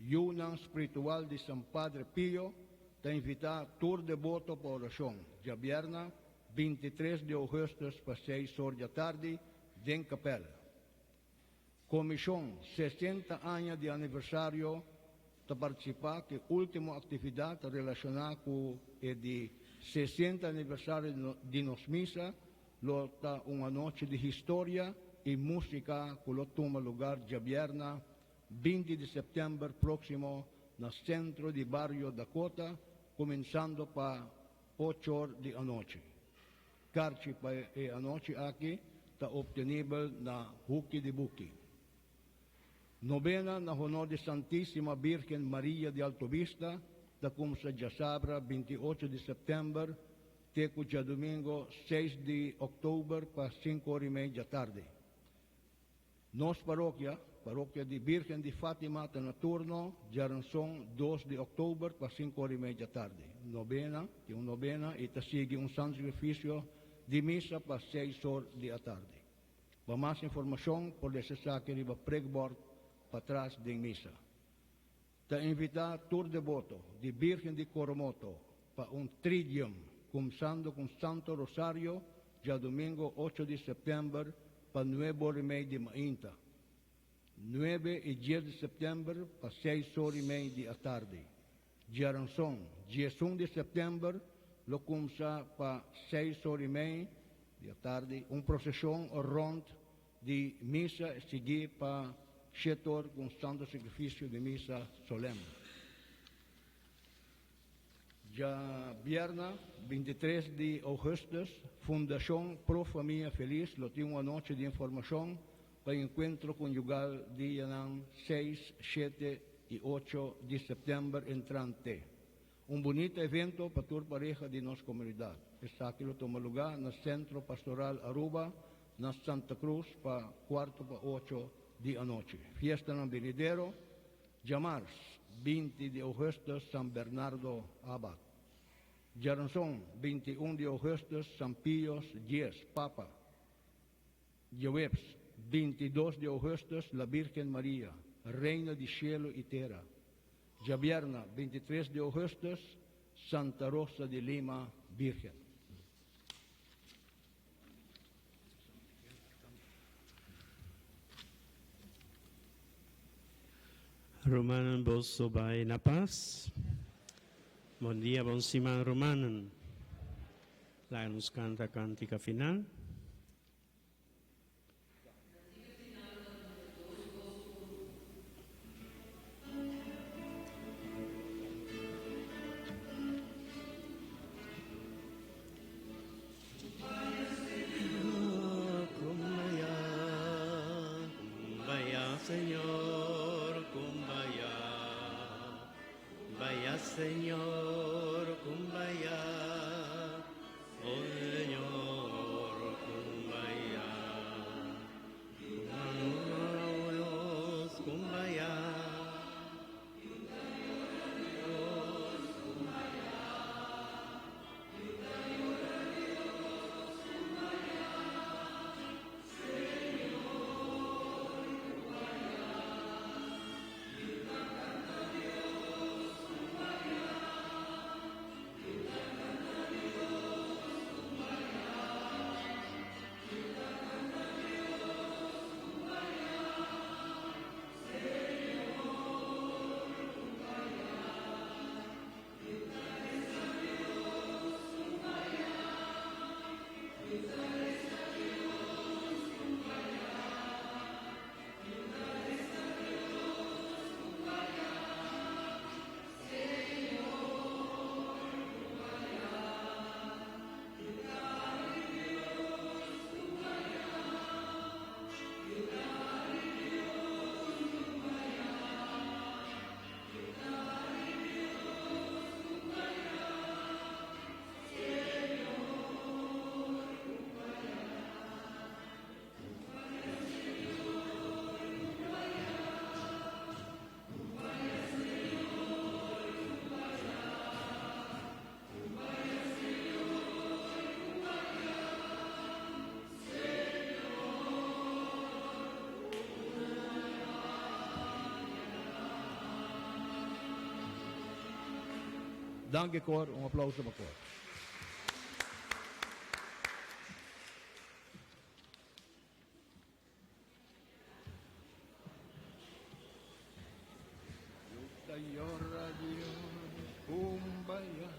Yunan Spritual di San Padre Pio ta invitá tur deboto pa orashon djabièrna 23 di ougùstùs pa seis or djatardi den kapèl. Komishon 60 aña di aniversario ta partisipá ku e último aktividat relashoná ku e di 60 aniversario di nos misa lo ta un anochi di historia i músika ku lo tuma lugar djabièrna 20 di sèptèmber próksimo na Sentro di Bario Dakota kuminsando pa och'or di anochi. Karchi pa e anochi aki ta optenibel na Huki di Buki. Nobena na honor di Santísima Bírgen Maria di Alto Vista ta kumsa djasabra 28 di sèptèmber te ku djadumingu 6 di òktober pa sinku ora i mei djatardi. Nos parokia, Parokia di Bírgen di Fátima ta na turno djaranson 2 di òktober pa sinku ora i mei djatardi. Nobena, tin un nobena i ta sigui un Santu Sakrifisio di misa pa seis or di atardi. Pa mas informashon por lesa esaki riba prikbòrt patras den misa. Ta invitá tur deboto di Bírgen di Coromoto pa un tridium kumsando ku un Santo Rosario djadumingu 8 di sèptèmber pa nuebe or i mei di mainta, 9 i 10 di sèptèmber pa seis or i mei di atardi. Djaranson, 11 di sèptèmber lo kumsa pa seis or i mei di atardi un proseshon rònt di misa siguí pa shet'or ku un Santo Sakrifisio di Misa solèm. Djabièrna, 23 di ougùstùs, Fundashon Pro Famia Felis lo tin un anochi di informashon pa enkuentro konyugal dianan 6, 7 i 8 di sèptèmber entrante. Un bunita evento pa tur pareha di nos komunidat. Esaki lo tuma lugá na Sentro Pastoral Aruba na Santa Cruz pa kuarto pa ocho di anochi. Fiestanan binidero, djamars, 20 di ougùstùs, San Bernardo Abad. Djaranson, 21 di ougùstùs, San Pios 10, Papa. Djaweps, 22 di ougùstùs, La Bírgen Maria, Reina di Shelu i Tera. Djabièrna, 23 di ougùstùs, Santa Rosa di Lima, Bírgen. Rumannan boso bai na pas. Bon dia, bon siman rumannan. Laga nos kanta kantika final. Kumbaya, kumbaya, Señor, kumbaya. Vaya Señor, kumbaya. Oh Señor. Danki koor, un aplauso pa koor. Yora Dios, kumbaya.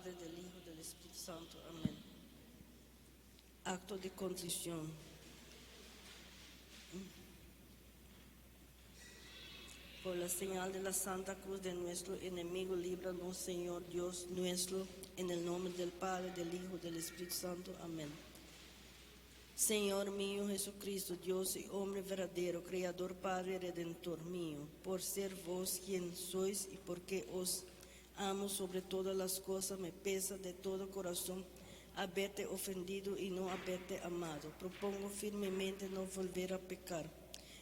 Padre, del Hijo, del Espíritu Santo. Amén. Acto de contrición. Por la señal de la Santa Cruz de nuestro enemigo, líbranos, Señor Dios nuestro, en el nombre del Padre, del Hijo, del Espíritu Santo. Amén. Señor mío Jesucristo, Dios y hombre verdadero, Creador, Padre, Redentor mío, por ser vos quien sois y porque os amo sobre todas las cosas, me pesa de todo corazón haberte ofendido y no haberte amado. Propongo firmemente no volver a pecar,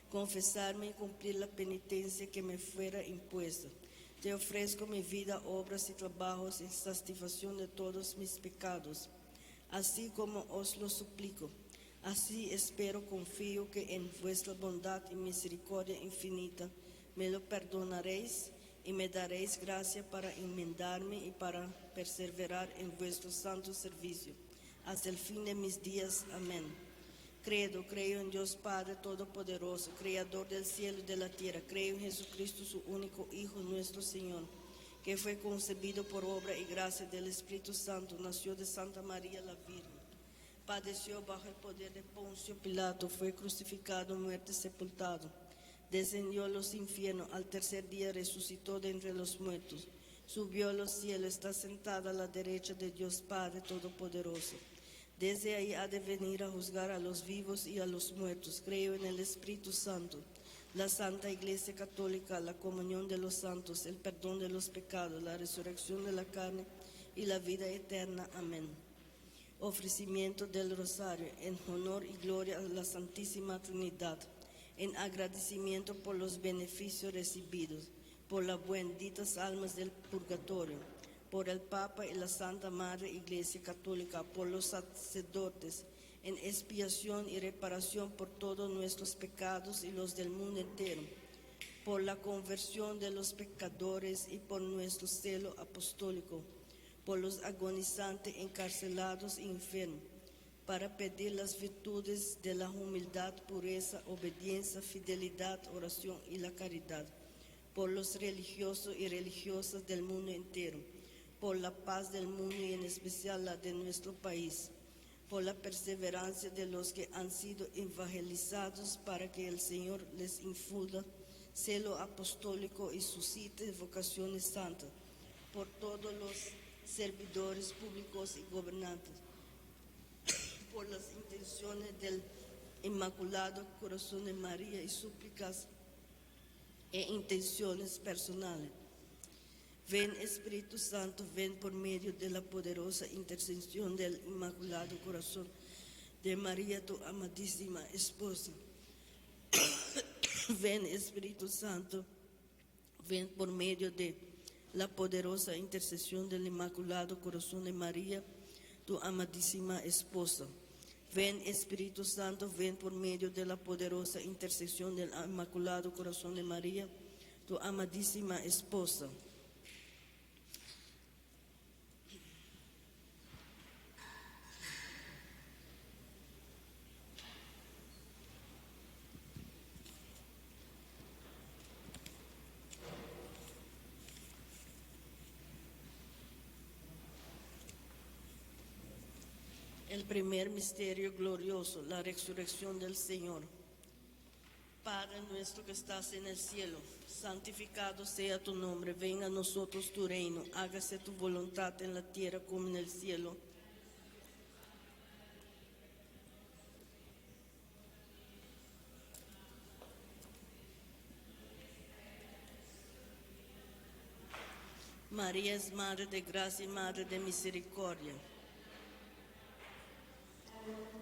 confesarme y cumplir la penitencia que me fuera impuesta. Te ofrezco mi vida, obras y trabajos en satisfacción de todos mis pecados, así como os lo suplico. Así espero, confío que en vuestra bondad y misericordia infinita me lo perdonaréis y me daréis gracia para enmendarme y para perseverar en vuestro santo servicio hasta el fin de mis días. Amén. Credo, creo en Dios Padre Todopoderoso, Creador del cielo y de la tierra. Creo en Jesucristo, su único Hijo, nuestro Señor, que fue concebido por obra y gracia del Espíritu Santo, nació de Santa María la Virgen. Padeció bajo el poder de Poncio Pilato, fue crucificado, muerto y sepultado. Descendió a los infiernos, al tercer día resucitó de entre los muertos. Subió a los cielos, está sentada a la derecha de Dios Padre Todopoderoso. Desde ahí ha de venir a juzgar a los vivos y a los muertos. Creo en el Espíritu Santo, la Santa Iglesia Católica, la comunión de los santos, el perdón de los pecados, la resurrección de la carne y la vida eterna. Amén. Ofrecimiento del Rosario en honor y gloria a la Santísima Trinidad, en agradecimiento por los beneficios recibidos, por las benditas almas del purgatorio, por el Papa y la Santa Madre Iglesia Católica, por los sacerdotes, en expiación y reparación por todos nuestros pecados y los del mundo entero, por la conversión de los pecadores y por nuestro celo apostólico, por los agonizantes, encarcelados y enfermos, para pedir las virtudes de la humildad, pureza, obediencia, fidelidad, oración y la caridad, por los religiosos y religiosas del mundo entero, por la paz del mundo y en especial la de nuestro país, por la perseverancia de los que han sido evangelizados para que el Señor les infunda celo apostólico y suscite vocaciones santas, por todos los servidores públicos y gobernantes, por las intenciones del Inmaculado Corazón de María y súplicas e intenciones personales. Ven Espíritu Santo, ven por medio de la poderosa intercesión del Inmaculado Corazón de María, tu amadísima esposa. Ven Espíritu Santo, ven por medio de la poderosa intercesión del Inmaculado Corazón de María, tu amadísima esposa. Ven Espíritu Santo, ven por medio de la poderosa intercesión del Inmaculado Corazón de María, tu amadísima esposa. El primer misterio glorioso, la resurrección del Señor. Padre nuestro que estás en el cielo, santificado sea tu nombre, venga a nosotros tu reino, hágase tu voluntad en la tierra como en el cielo. María es Madre de Gracia y Madre de Misericordia.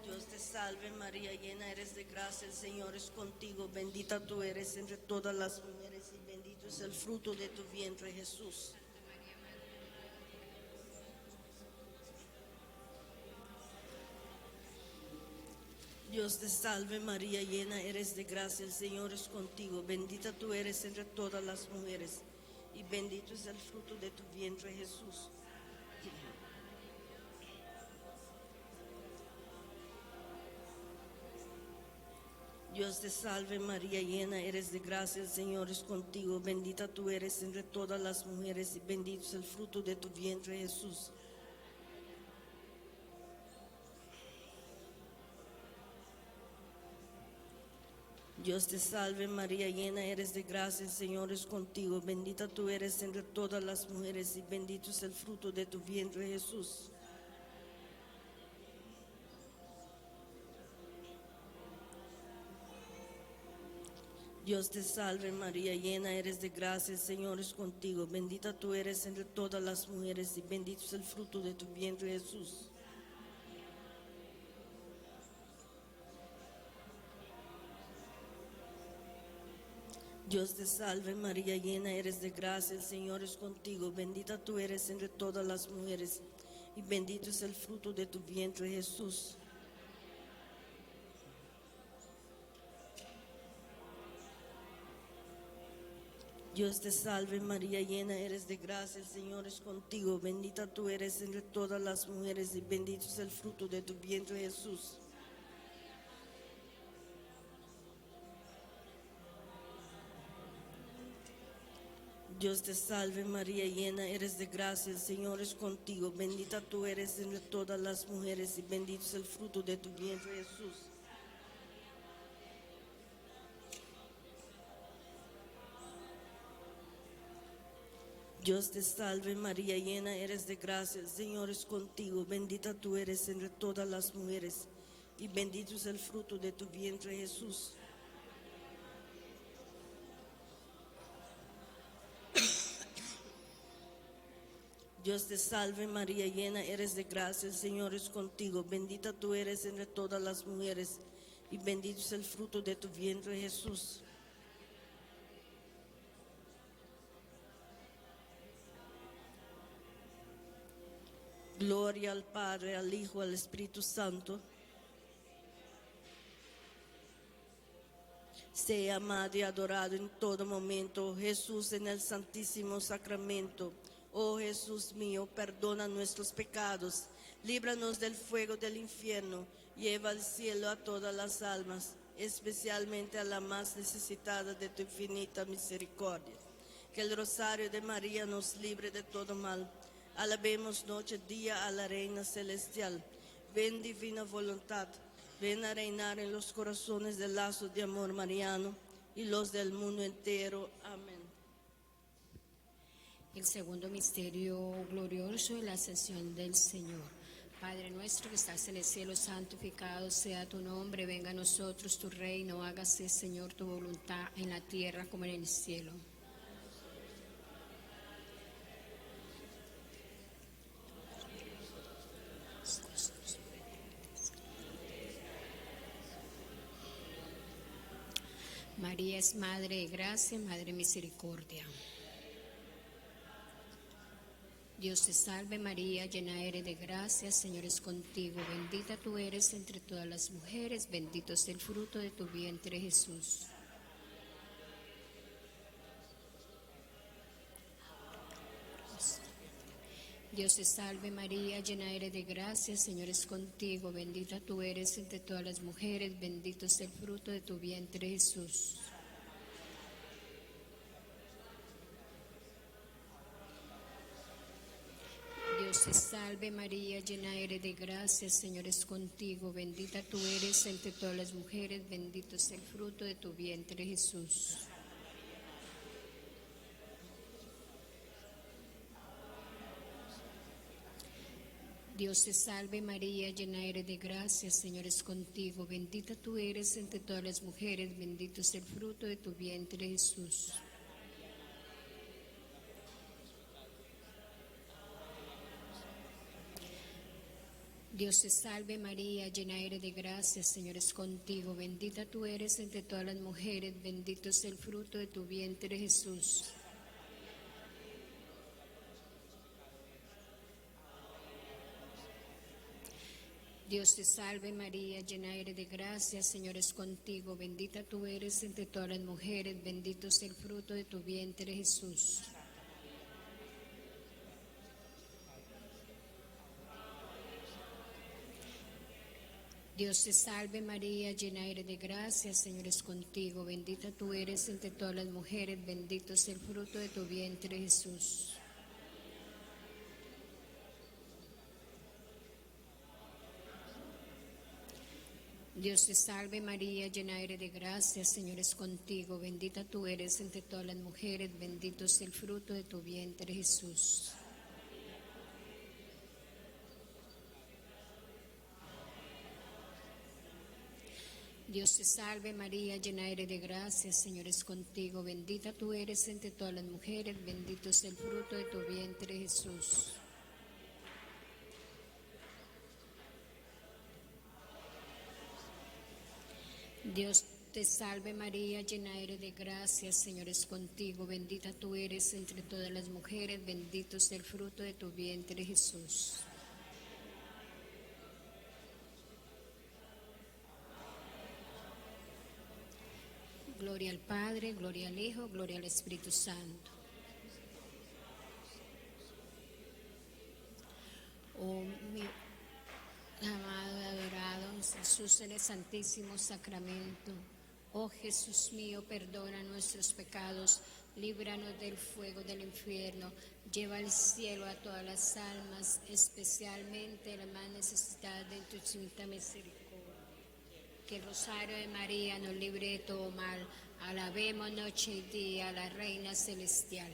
Dios te salve María, llena eres de gracia, el Señor es contigo, bendita tú eres entre todas las mujeres y bendito es el fruto de tu vientre Jesús. Dios te salve María, llena eres de gracia, el Señor es contigo, bendita tú eres entre todas las mujeres y bendito es el fruto de tu vientre Jesús. Dios te salve María, llena eres de gracia, el Señor es contigo, bendita tú eres entre todas las mujeres y bendito es el fruto de tu vientre Jesús. Dios te salve María, llena eres de gracia, el Señor es contigo. Bendita tú eres entre todas las mujeres y bendito es el fruto de tu vientre Jesús. Dios te salve María, llena eres de gracia, el Señor es contigo. Bendita tú eres entre todas las mujeres y bendito es el fruto de tu vientre Jesús. Dios te salve María, llena eres de gracia, el Señor es contigo. Bendita tú eres entre todas las mujeres y bendito es el fruto de tu vientre Jesús. Dios te salve María, llena eres de gracia, el Señor es contigo. Bendita tú eres entre todas las mujeres y bendito es el fruto de tu vientre Jesús. Dios te salve María, llena eres de gracia, el Señor es contigo. Bendita tú eres entre todas las mujeres y bendito es el fruto de tu vientre Jesús. Dios te salve María, llena eres de gracia, el Señor es contigo. Bendita tú eres entre todas las mujeres y bendito es el fruto de tu vientre Jesús. Dios te salve María, llena eres de gracia, el Señor es contigo. Bendita tú eres entre todas las mujeres y bendito es el fruto de tu vientre Jesús. Gloria al Padre, al Hijo, al Espíritu Santo. Sea amado y adorado en todo momento, Jesús en el Santísimo Sacramento. Oh Jesús mío, perdona nuestros pecados, líbranos del fuego del infierno, lleva al cielo a todas las almas, especialmente a la más necesitada de tu infinita misericordia. Que el rosario de María nos libre de todo mal. Alabemos noche y día a la Reina Celestial. Ven divina voluntad, ven a reinar en los corazones del lazo de amor mariano y los del mundo entero. Amén. El segundo misterio glorioso es la ascensión del Señor. Padre nuestro que estás en el cielo, santificado sea tu nombre, venga a nosotros tu reino, hágase Señor tu voluntad en la tierra como en el cielo. María es Madre de Gracia, Madre de Misericordia. Dios te salve María, llena eres de gracia, Señor es contigo, bendita tú eres entre todas las mujeres, bendito es el fruto de tu vientre Jesús. Dios te salve María, llena eres de gracia, Señor es contigo, bendita tú eres entre todas las mujeres, bendito es el fruto de tu vientre Jesús. Dios te salve María, llena eres de gracia, Señor es contigo, bendita tú eres entre todas las mujeres, bendito es el fruto de tu vientre Jesús. Dios te salve María, llena eres de gracia, Señor es contigo, bendita tú eres entre todas las mujeres, bendito es el fruto de tu vientre Jesús. Dios te salve María, llena eres de gracia, Señor es contigo, bendita tú eres entre todas las mujeres, bendito es el fruto de tu vientre Jesús. Dios te salve María, llena eres de gracia, Señor es contigo, bendita tú eres entre todas las mujeres, bendito es el fruto de tu vientre Jesús. Dios te salve María, llena eres de gracia, Señor es contigo, bendita tú eres entre todas las mujeres, bendito es el fruto de tu vientre Jesús. Dios te salve María, llena eres de gracia, Señor es contigo, bendita tú eres entre todas las mujeres, bendito es el fruto de tu vientre Jesús. Dios te salve María, llena eres de gracia, Señor es contigo, bendita tú eres entre todas las mujeres, bendito es el fruto de tu vientre Jesús. Dios te salve María, llena eres de gracia, Señor es contigo, bendita tú eres entre todas las mujeres, bendito es el fruto de tu vientre Jesús. Gloria al Padre, gloria al Hijo, gloria al Espíritu Santo. Oh mi amado y adorado Jesús en el Santísimo Sacramento. Oh Jesús mío, perdona nuestros pecados, líbranos del fuego del infierno, lleva al cielo a todas las almas, especialmente las más necesitadas de tu infinita misericordia. Que el rosario de María nos libre de todo mal. Alabemos noche y día a la Reina Celestial.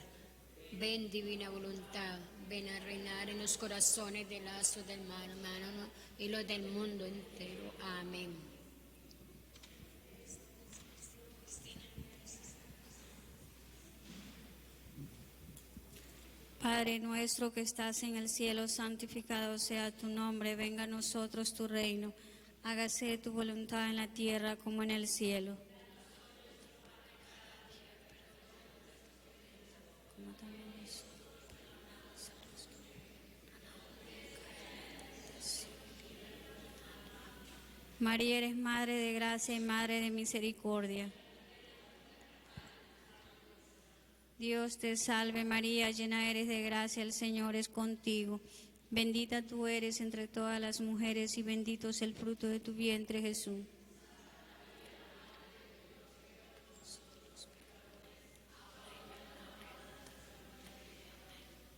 Ven, divina voluntad, ven a reinar en los corazones de lazos del mar humano y los del mundo entero. Amén. Padre nuestro que estás en el cielo, santificado sea tu nombre, venga a nosotros tu reino, hágase tu voluntad en la tierra como en el cielo. María eres Madre de gracia y Madre de misericordia. Dios te salve María, llena eres de gracia, el Señor es contigo. Bendita tú eres entre todas las mujeres y bendito es el fruto de tu vientre Jesús.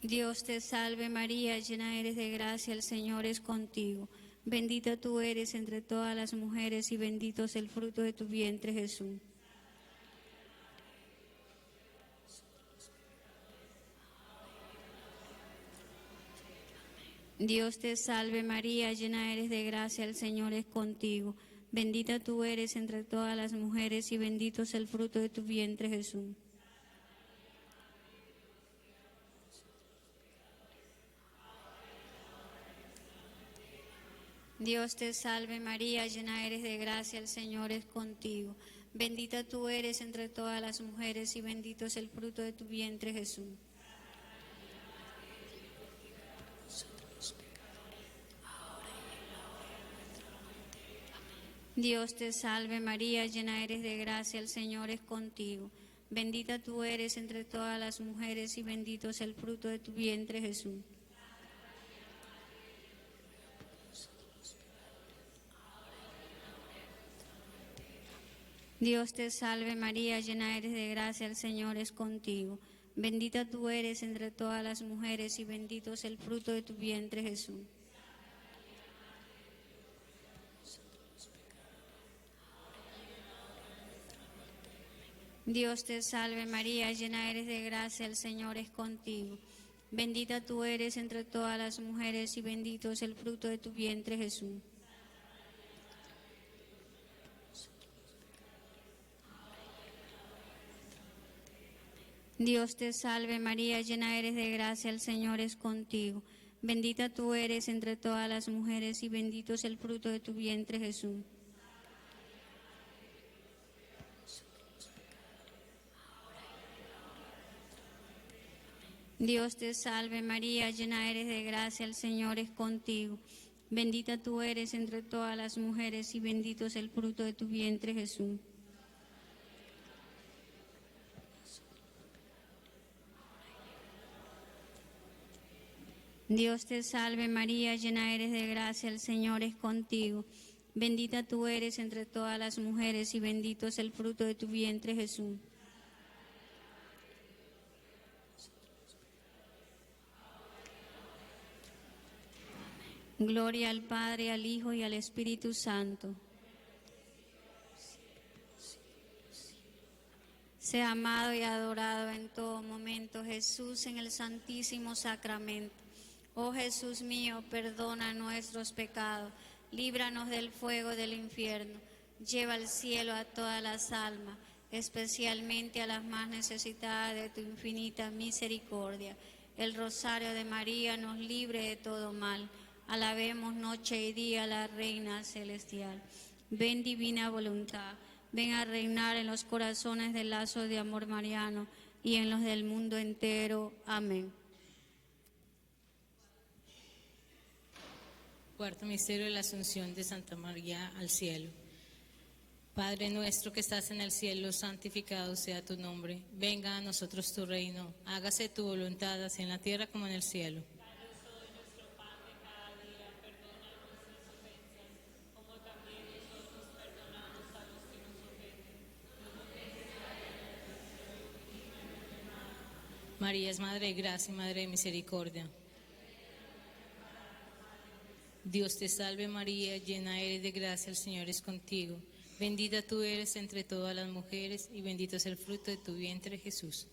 Dios te salve María, llena eres de gracia, el Señor es contigo. Bendita tú eres entre todas las mujeres y bendito es el fruto de tu vientre Jesús. Dios te salve María, llena eres de gracia, el Señor es contigo. Bendita tú eres entre todas las mujeres y bendito es el fruto de tu vientre Jesús. Dios te salve María, llena eres de gracia, el Señor es contigo. Bendita tú eres entre todas las mujeres y bendito es el fruto de tu vientre Jesús. Dios te salve María, llena eres de gracia, el Señor es contigo. Bendita tú eres entre todas las mujeres y bendito es el fruto de tu vientre Jesús. Dios te salve María, llena eres de gracia, el Señor es contigo. Bendita tú eres entre todas las mujeres y bendito es el fruto de tu vientre Jesús. Dios te salve María, llena eres de gracia, el Señor es contigo. Bendita tú eres entre todas las mujeres y bendito es el fruto de tu vientre Jesús. Dios te salve María, llena eres de gracia, el Señor es contigo. Bendita tú eres entre todas las mujeres y bendito es el fruto de tu vientre Jesús. Dios te salve María, llena eres de gracia, el Señor es contigo. Bendita tú eres entre todas las mujeres y bendito es el fruto de tu vientre Jesús. Dios te salve María, llena eres de gracia, el Señor es contigo. Bendita tú eres entre todas las mujeres y bendito es el fruto de tu vientre Jesús. Gloria al Padre, al Hijo y al Espíritu Santo. Sea amado y adorado en todo momento Jesús en el Santísimo Sacramento. Oh Jesús mío, perdona nuestros pecados, líbranos del fuego del infierno, lleva al cielo a todas las almas, especialmente a las más necesitadas de tu infinita misericordia. El rosario de María nos libre de todo mal. Alabemos noche y día a la Reina Celestial. Ven divina voluntad, ven a reinar en los corazones del lazo de amor mariano y en los del mundo entero. Amén. Cuarto misterio de la Asunción de Santa María al cielo. Padre nuestro que estás en el cielo, santificado sea tu nombre. Venga a nosotros tu reino. Hágase tu voluntad, así en la tierra como en el cielo. María es Madre de Gracia y Madre de Misericordia. Dios te salve María, llena eres de gracia, el Señor es contigo. Bendita tú eres entre todas las mujeres y bendito es el fruto de tu vientre Jesús.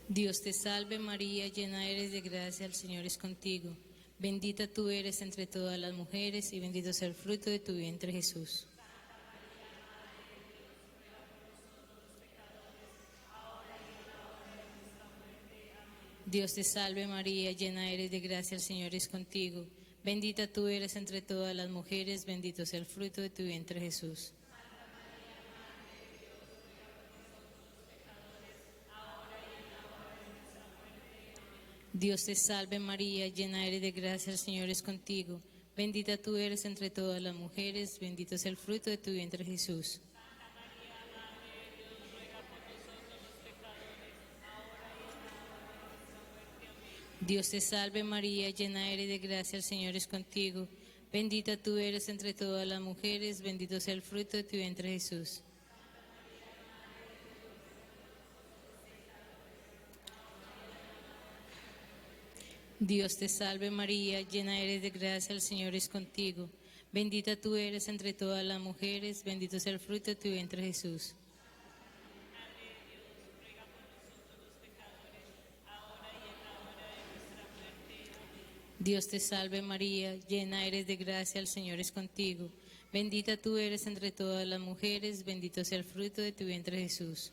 Dios te salve María, llena eres de gracia, el Señor es contigo. Bendita tú eres entre todas las mujeres y bendito es el fruto de tu vientre Jesús. Dios te salve María, llena eres de gracia, el Señor es contigo. Bendita tú eres entre todas las mujeres, bendito sea el fruto de tu vientre Jesús. Dios te salve María, llena eres de gracia, el Señor es contigo. Bendita tú eres entre todas las mujeres, bendito es el fruto de tu vientre Jesús. Dios te salve María, llena eres de gracia, el Señor es contigo. Bendita tú eres entre todas las mujeres, bendito sea el fruto de tu vientre Jesús. Dios te salve María, llena eres de gracia, el Señor es contigo. Bendita tú eres entre todas las mujeres, bendito sea el fruto de tu vientre Jesús. Dios te salve María, llena eres de gracia, el Señor es contigo. Bendita tú eres entre todas las mujeres, bendito sea el fruto de tu vientre Jesús.